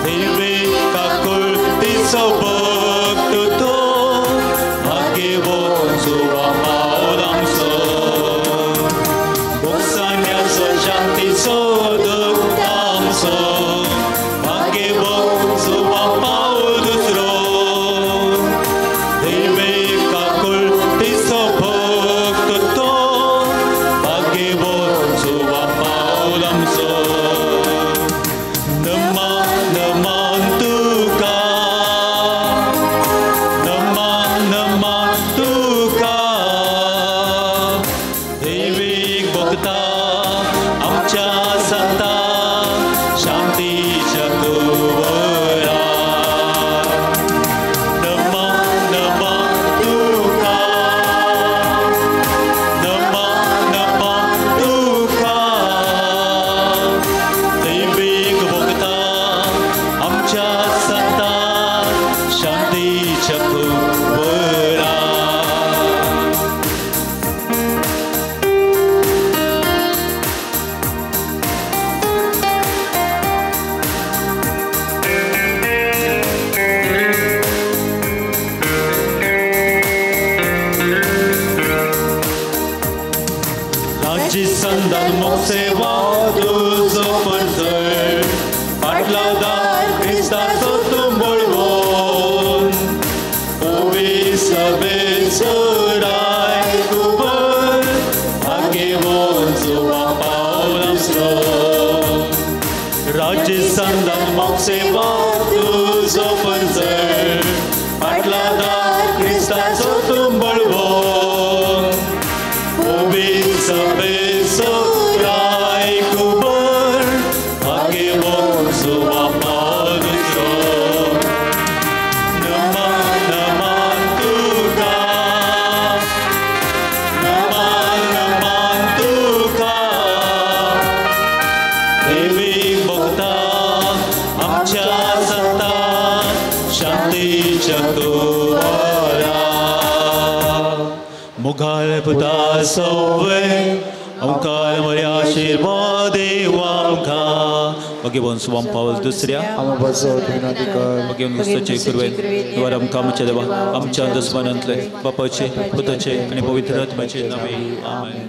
देवे काकुळतीचो भक्त तो भाग्यवंत पाव आमचो. भुकसाण्याचो शांतीचो दूत आमचो भाग्यवंत पाव दुसरो देवे काकुळतीचो भक्त तो भाग्यवंत पाव आमचो. नमा नमा तुका नमा नमा तुका देवीक भक्ता आमच्या संता शांतीच्या कुंवरा. नमा नमा तुका नमा नमा तुका देवीक भक्ता आमच्या संता शांतीच्या कुंवरा. राजी संदान मोसेवा तुजो परजळ पाटलादार क्रिस्ताचो तूं बळवंत ओवी सभेचो राय कुंवर भाग्यवंत पावल आमचो. राजी संदान मोसेवा तुजो परजळ पाटलादार क्रिस्ताचो तूं बळवंत ओवी सभेचो राय कुंवर भाग्यवंत पावल आमचो. नमा नमा तुका नमा नमा तुका देवी भक्ता आमच्या संता शांतीच्या कुंवरा. मुखार पुता सवे ओंकार मर्या आशिर्वाद देवा आमकां. भगवंत सुवाम पावल दुसऱ्या भगवंत क्रिस्ताचे कृपेन द्वार आमकां आमच्या देवा आमच्या दुस्मानांतले बापाचे पुताचे आनी पवित्र आत्म्याचे नावे. आमेन.